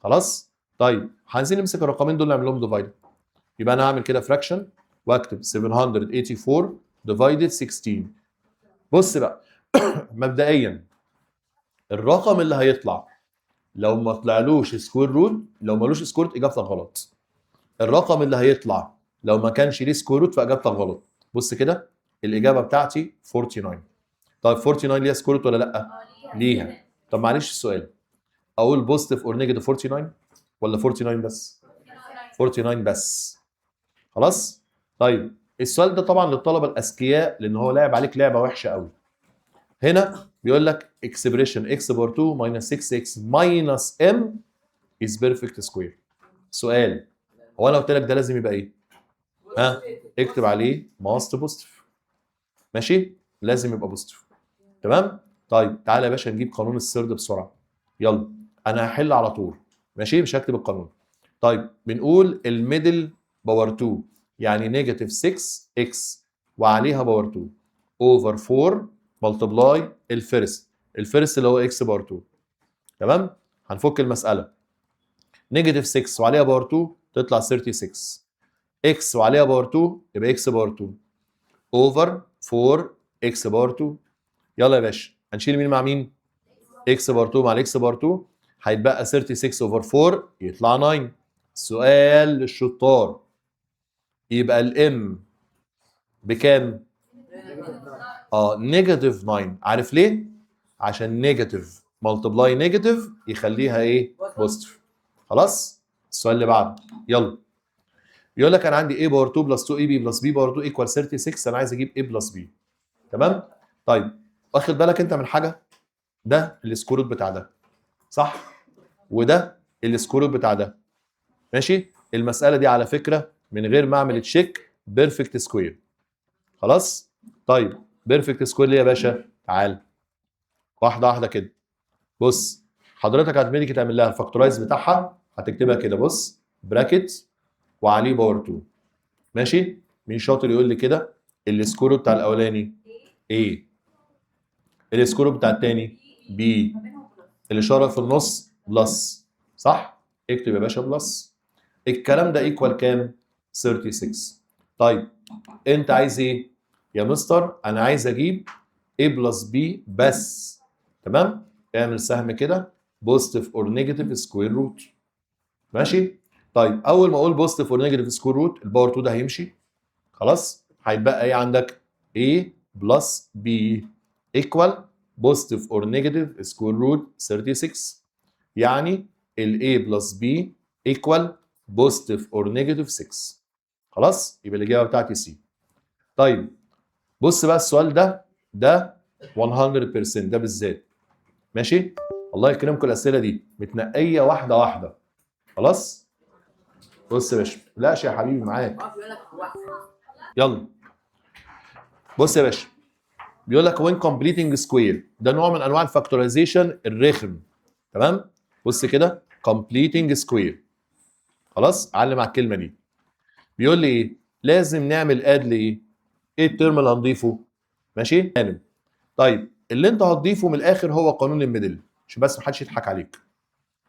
خلاص؟ طيب، عايزين نمسك الرقمين دول نعمل لهم divide. يبقى انا هعمل كده fraction واكتب 784 divided 16. بص بقى، مبدئيا الرقم اللي هيطلع لو ما طلعلوش square root، لو ملوش square root اجابتك غلط. الرقم اللي هيطلع لو ما كانش ليه square root فاجابتك غلط. بص كده، الاجابة بتاعتي 49. طيب، 49 ليها square root ولا لا؟ ليها. طب معلش السؤال، اقول positive or negative 49 ولا 49 بس؟ 49 بس. خلاص؟ طيب، السؤال ده طبعا للطلبة الاذكياء، لان هو لعب عليك لعبه وحشة قوي. هنا بيقول لك expression x power 2 minus 6x minus m is perfect square. سؤال، هو انا قلت لك ده لازم يبقى ايه؟ ها، اكتب عليه must positive، ماشي؟ لازم يبقى positive، تمام؟ طيب، تعالى يا باشا نجيب قانون ال third بسرعه. يلا، انا هحل على طول، ماشي؟ مش هكتب القانون. طيب، بنقول ال middle power 2، يعني negative 6 x وعليها power 2 over 4 multiply ال first، ال first اللي هو x power 2. تمام؟ هنفك المساله. negative 6 وعليها power 2 تطلع 36، x وعليها power 2 يبقى x power 2 over 4 x power 2. يلا يا باشا، هنشيل مين مع مين؟ x power 2 مع ال x power 2، هيتبقى 36 over 4 يطلع 9. سؤال للشطار، يبقى ال m بكام؟ Negative 9. عارف ليه؟ عشان negative multiply negative يخليها ايه؟ positive. خلاص؟ السؤال اللي بعده، يلا. بيقول لك انا عندي a power 2 plus 2 ab plus b power 2 equal 36. انا عايز اجيب a plus b، تمام؟ طيب، واخد بالك انت من حاجه؟ ده ال square root بتاع ده، صح؟ وده ال square root بتاع ده، ماشي؟ المسالة دي على فكرة من غير ما اعمل check perfect square. خلاص؟ طيب، perfect square ليه يا باشا؟ تعال واحدة واحدة كده. بص حضرتك، هتبتدي تعمل لها ال factorize بتاعها، هتكتبها كده، بص، bracket وعليه power 2، ماشي؟ مين شاطر يقول لي كده ال square root بتاع الاولاني؟ A. ال square root بتاع الثاني؟ B. الاشارة في النص plus، صح؟ اكتب يا باشا plus. الكلام ده equal كام؟ 36. طيب، انت عايز ايه يا مستر؟ انا عايز اجيب A plus B بس. تمام، اعمل سهم كده، positive or negative square root، ماشي؟ طيب، اول ما اقول positive or negative square root، ال power 2 ده هيمشي. خلاص، هيتبقى ايه عندك؟ A plus B equal positive or negative square root 36. يعني ال A plus B equal positive or negative 6. خلاص، يبقى الإجابة بتاعتي C. طيب، بص بقى السؤال ده، ده 100% ده بالذات، ماشي؟ الله يكرمكم، الاسئلة دي متنقيه واحدة واحده. خلاص، بص يا باشا، لاش يا حبيبي معاك. يلا بص يا باشا، بيقول لك when completing square، ده نوع من انواع ال factorization الرخم. تمام؟ بص كده، completing square. خلاص، علم على الكلمة دي. بيقول لي ايه؟ لازم نعمل add لايه؟ ايه ال term اللي هنضيفه؟ ماشي؟ طيب، اللي انت هتضيفه من الاخر هو قانون ال middle، عشان بس محدش يضحك عليك.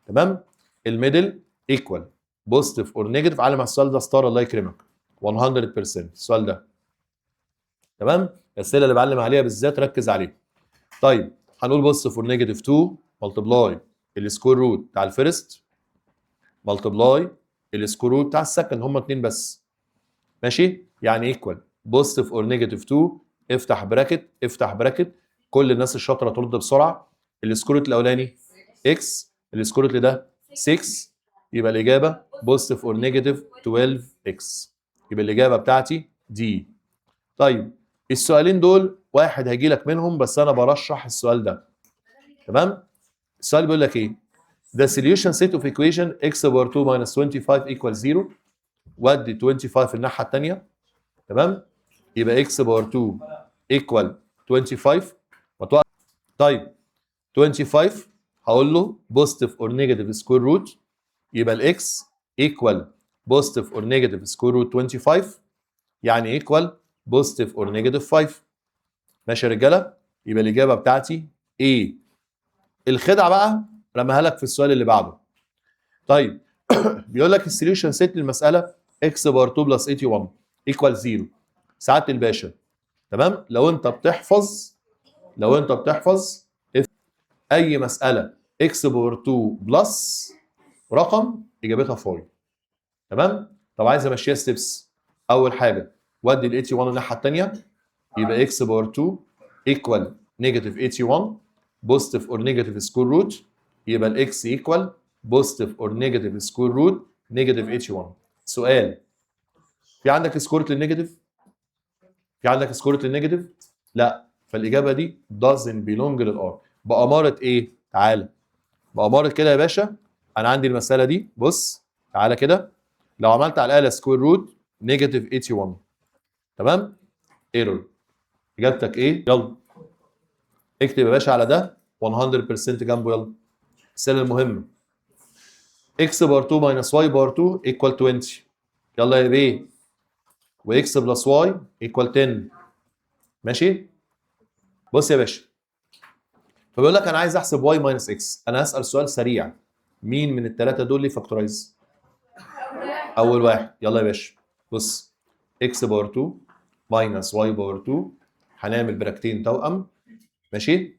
تمام؟ ال middle equal positive or negative. علم على السؤال ده star، الله يكرمك، 100% السؤال ده. تمام؟ الاسئلة اللي بعلم عليها بالذات ركز عليها. طيب، هنقول positive or negative 2 multiply ال square root بتاع ال first multiply ال square root بتاع ال second، هما اتنين بس. ماشي؟ يعني equal positive or negative 2، افتح bracket، افتح bracket. كل الناس الشاطره ترد بسرعه. ال square root الاولاني x، ال square root ده 6، يبقى الاجابة positive or negative 12 x، يبقى الاجابة بتاعتي D. طيب، السؤالين دول واحد هيجي لك منهم، بس انا برشح السؤال ده. تمام؟ السؤال بيقول لك ايه؟ The solution set of equation x power 2 minus 25 equals 0. ودي 25 الناحية الثانيه. تمام؟ يبقى x power 2 equal 25. وتوقع. طيب، 25 هقول له positive or negative square root، يبقى ال x equal positive or negative square root 25، يعني equal positive or negative 5. ماشي يا رجاله؟ يبقى الاجابة بتاعتي A. الخدعه بقى رماها لك في السؤال اللي بعده. طيب، بيقول لك ال solution set للمسالة x power 2 plus 81 equal 0. سعادة الباشا، تمام؟ لو انت بتحفظ اي مسالة x power 2 plus رقم اجابتها phi. تمام؟ طب عايز امشيها steps. اول حاجة ودي ال 81 الناحية الثانيه، يبقى x power 2 equal negative 81، positive or negative square root، يبقى ال x equal positive or negative square root negative 81. سؤال، في عندك square root لل negative؟ في عندك square root لل negative؟ لا. فالاجابه دي doesn't belong لل R. بأمارة ايه؟ تعالى بأمارة كده يا باشا، انا عندي المسالة دي، بص تعالى كده، لو عملت على الاله square root negative 81، تمام؟ error. اجابتك ايه؟ يلا اكتب يا باشا على ده 100% جنبه. يلا السؤال المهم، x power 2 minus y power 2 equal 20. يلا يا بيه. و x plus y equal 10. ماشي؟ بص يا باشا، فبيقول لك انا عايز احسب y minus x. انا هسال سؤال سريع، مين من الثلاثة دول ليه factorize؟ اول واحد. يلا يا باشا، بص، x power 2 minus y power 2، هنعمل براكتين توأم. ماشي؟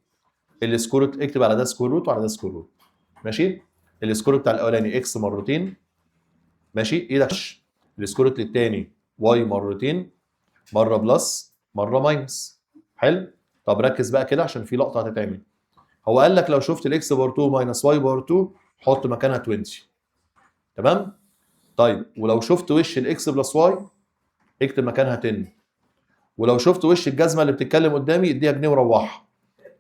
ال square root، اكتب على ده square root وعلى ده square root. ماشي؟ ال square root بتاع الاولاني x مرتين. ماشي؟ ايدك. ال square root للتاني y مرتين، مرة plus مرة minus. حلو. طب ركز بقى كده عشان في لقطة هتتعمل. هو قال لك لو شفت ال x power 2 minus y power 2 حط مكانها 20. تمام؟ طيب، ولو شفت وش ال x plus y اكتب مكانها 10، ولو شفت وش الجزمة اللي بتتكلم قدامي اديها جنيه وروحها.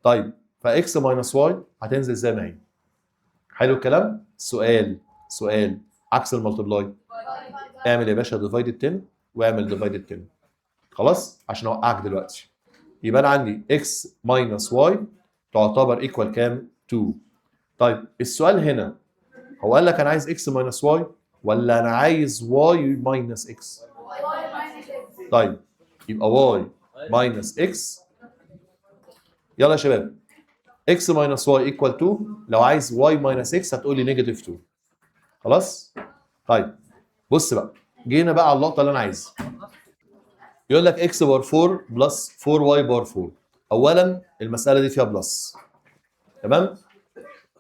طيب، ف x minus y هتنزل زي ما هي. حلو الكلام؟ سؤال، سؤال، عكس ال multiply؟ اعمل يا باشا divided 10 واعمل divided 10. خلاص، عشان اوقعك دلوقتي، يبقى انا عندي x minus y تعتبر equal كام؟ 2. طيب، السؤال هنا هو قال لك انا عايز x minus y ولا انا عايز y minus x؟ طيب، يبقى y minus x. يلا يا شباب، x minus y equal 2. لو عايز y minus x هتقول لي negative 2. خلاص؟ طيب، بص بقى، جينا بقى على اللقطة اللي انا عايزها. يقول لك x power 4 plus 4 y power 4. اولا المسالة دي فيها plus. تمام؟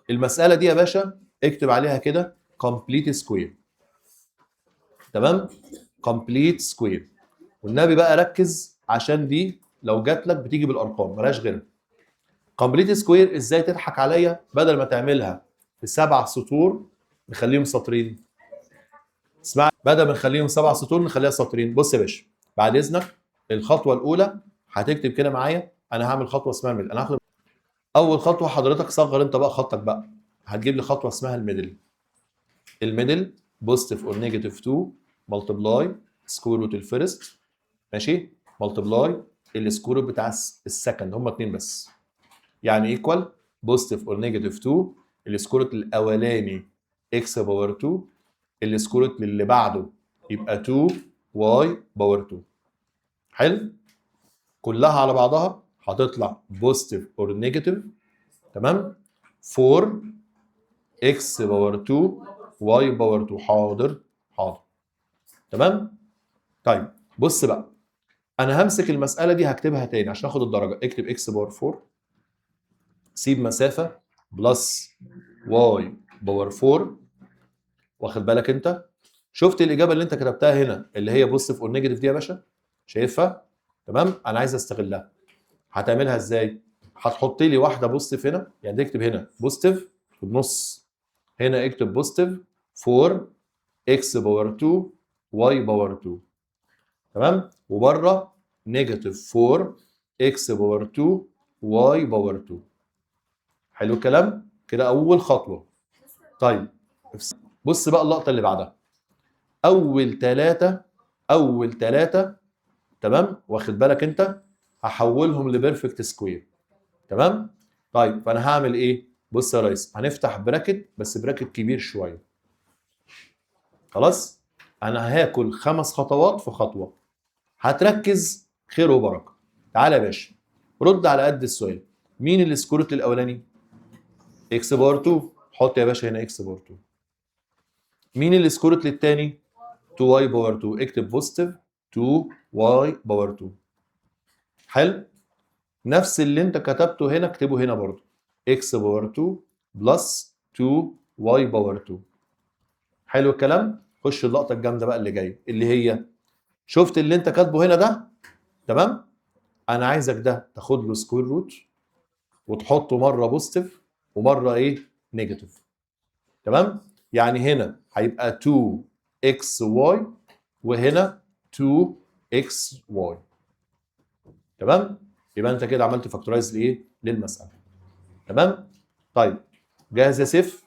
المسالة دي يا باشا اكتب عليها كده complete square. تمام؟ complete square. والنبي بقى ركز، عشان دي لو جات لك بتيجي بالارقام، مالهاش غيرها. complete square، ازاي تضحك عليا؟ بدل ما تعملها في سبع سطور نخليهم سطرين. اسمع، بدل ما نخليهم سبع سطور نخليها سطرين. بص يا باشا، بعد اذنك، الخطوة الاولى هتكتب كده معايا. انا هعمل خطوة اسمها middle. انا هاخد اول خطوة حضرتك صغر انت بقى خطك بقى، هتجيب لي خطوة اسمها ال middle. ال middle positive or negative 2 multiply square root ال first، ماشي، multiply ال square root بتاع ال second، هما اتنين بس، يعني equal positive or negative 2 ال square root الاولاني x power 2، ال square root اللي بعده يبقى 2 y power 2. حلو، كلها على بعضها هتطلع positive or negative، تمام، 4 x power 2 y power 2. حاضر حاضر، تمام. طيب بص بقى، انا همسك المسالة دي هكتبها تاني عشان اخد الدرجه. اكتب x power 4، سيب مسافه، plus y power 4. واخد بالك انت؟ شفت الاجابة اللي انت كتبتها هنا اللي هي positive or negative دي يا باشا؟ شايفها؟ تمام. انا عايز استغلها. هتعملها ازاي؟ هتحط لي واحدة positive هنا، يعني تكتب هنا positive في النص، هنا اكتب positive 4 x power 2 y power 2، تمام، وبره negative 4 x power 2 y power 2. حلو الكلام كده؟ اول خطوه. طيب بص بقى اللقطة اللي بعدها، اول ثلاثه، اول ثلاثه، تمام، واخد بالك انت؟ هحولهم ل perfect square، تمام. طيب فانا هعمل ايه؟ بص يا ريس، هنفتح bracket، بس bracket كبير شويه. خلاص، انا هاكل خمس خطوات في خطوه، هتركز خير وبركه. تعالى يا باشا رد على قد السؤال. مين ال square root الاولاني؟ x power 2. حط يا باشا هنا x power 2. مين ال square root للتاني؟ 2 y power 2. اكتب positive 2 y power 2. حلو، نفس اللي انت كتبته هنا اكتبه هنا برضو، x power 2 plus 2 y power 2. حلو الكلام؟ خش اللقطة الجامدة بقى اللي جايه، اللي هي شفت اللي انت كاتبه هنا ده؟ تمام، انا عايزك ده تاخد له square root وتحطه مرة positive ومرة ايه؟ negative. تمام؟ يعني هنا هيبقى 2 x y وهنا 2 x y. تمام؟ يبقى انت كده عملت factorize لايه؟ للمساله. تمام؟ طيب جاهز يا سيف؟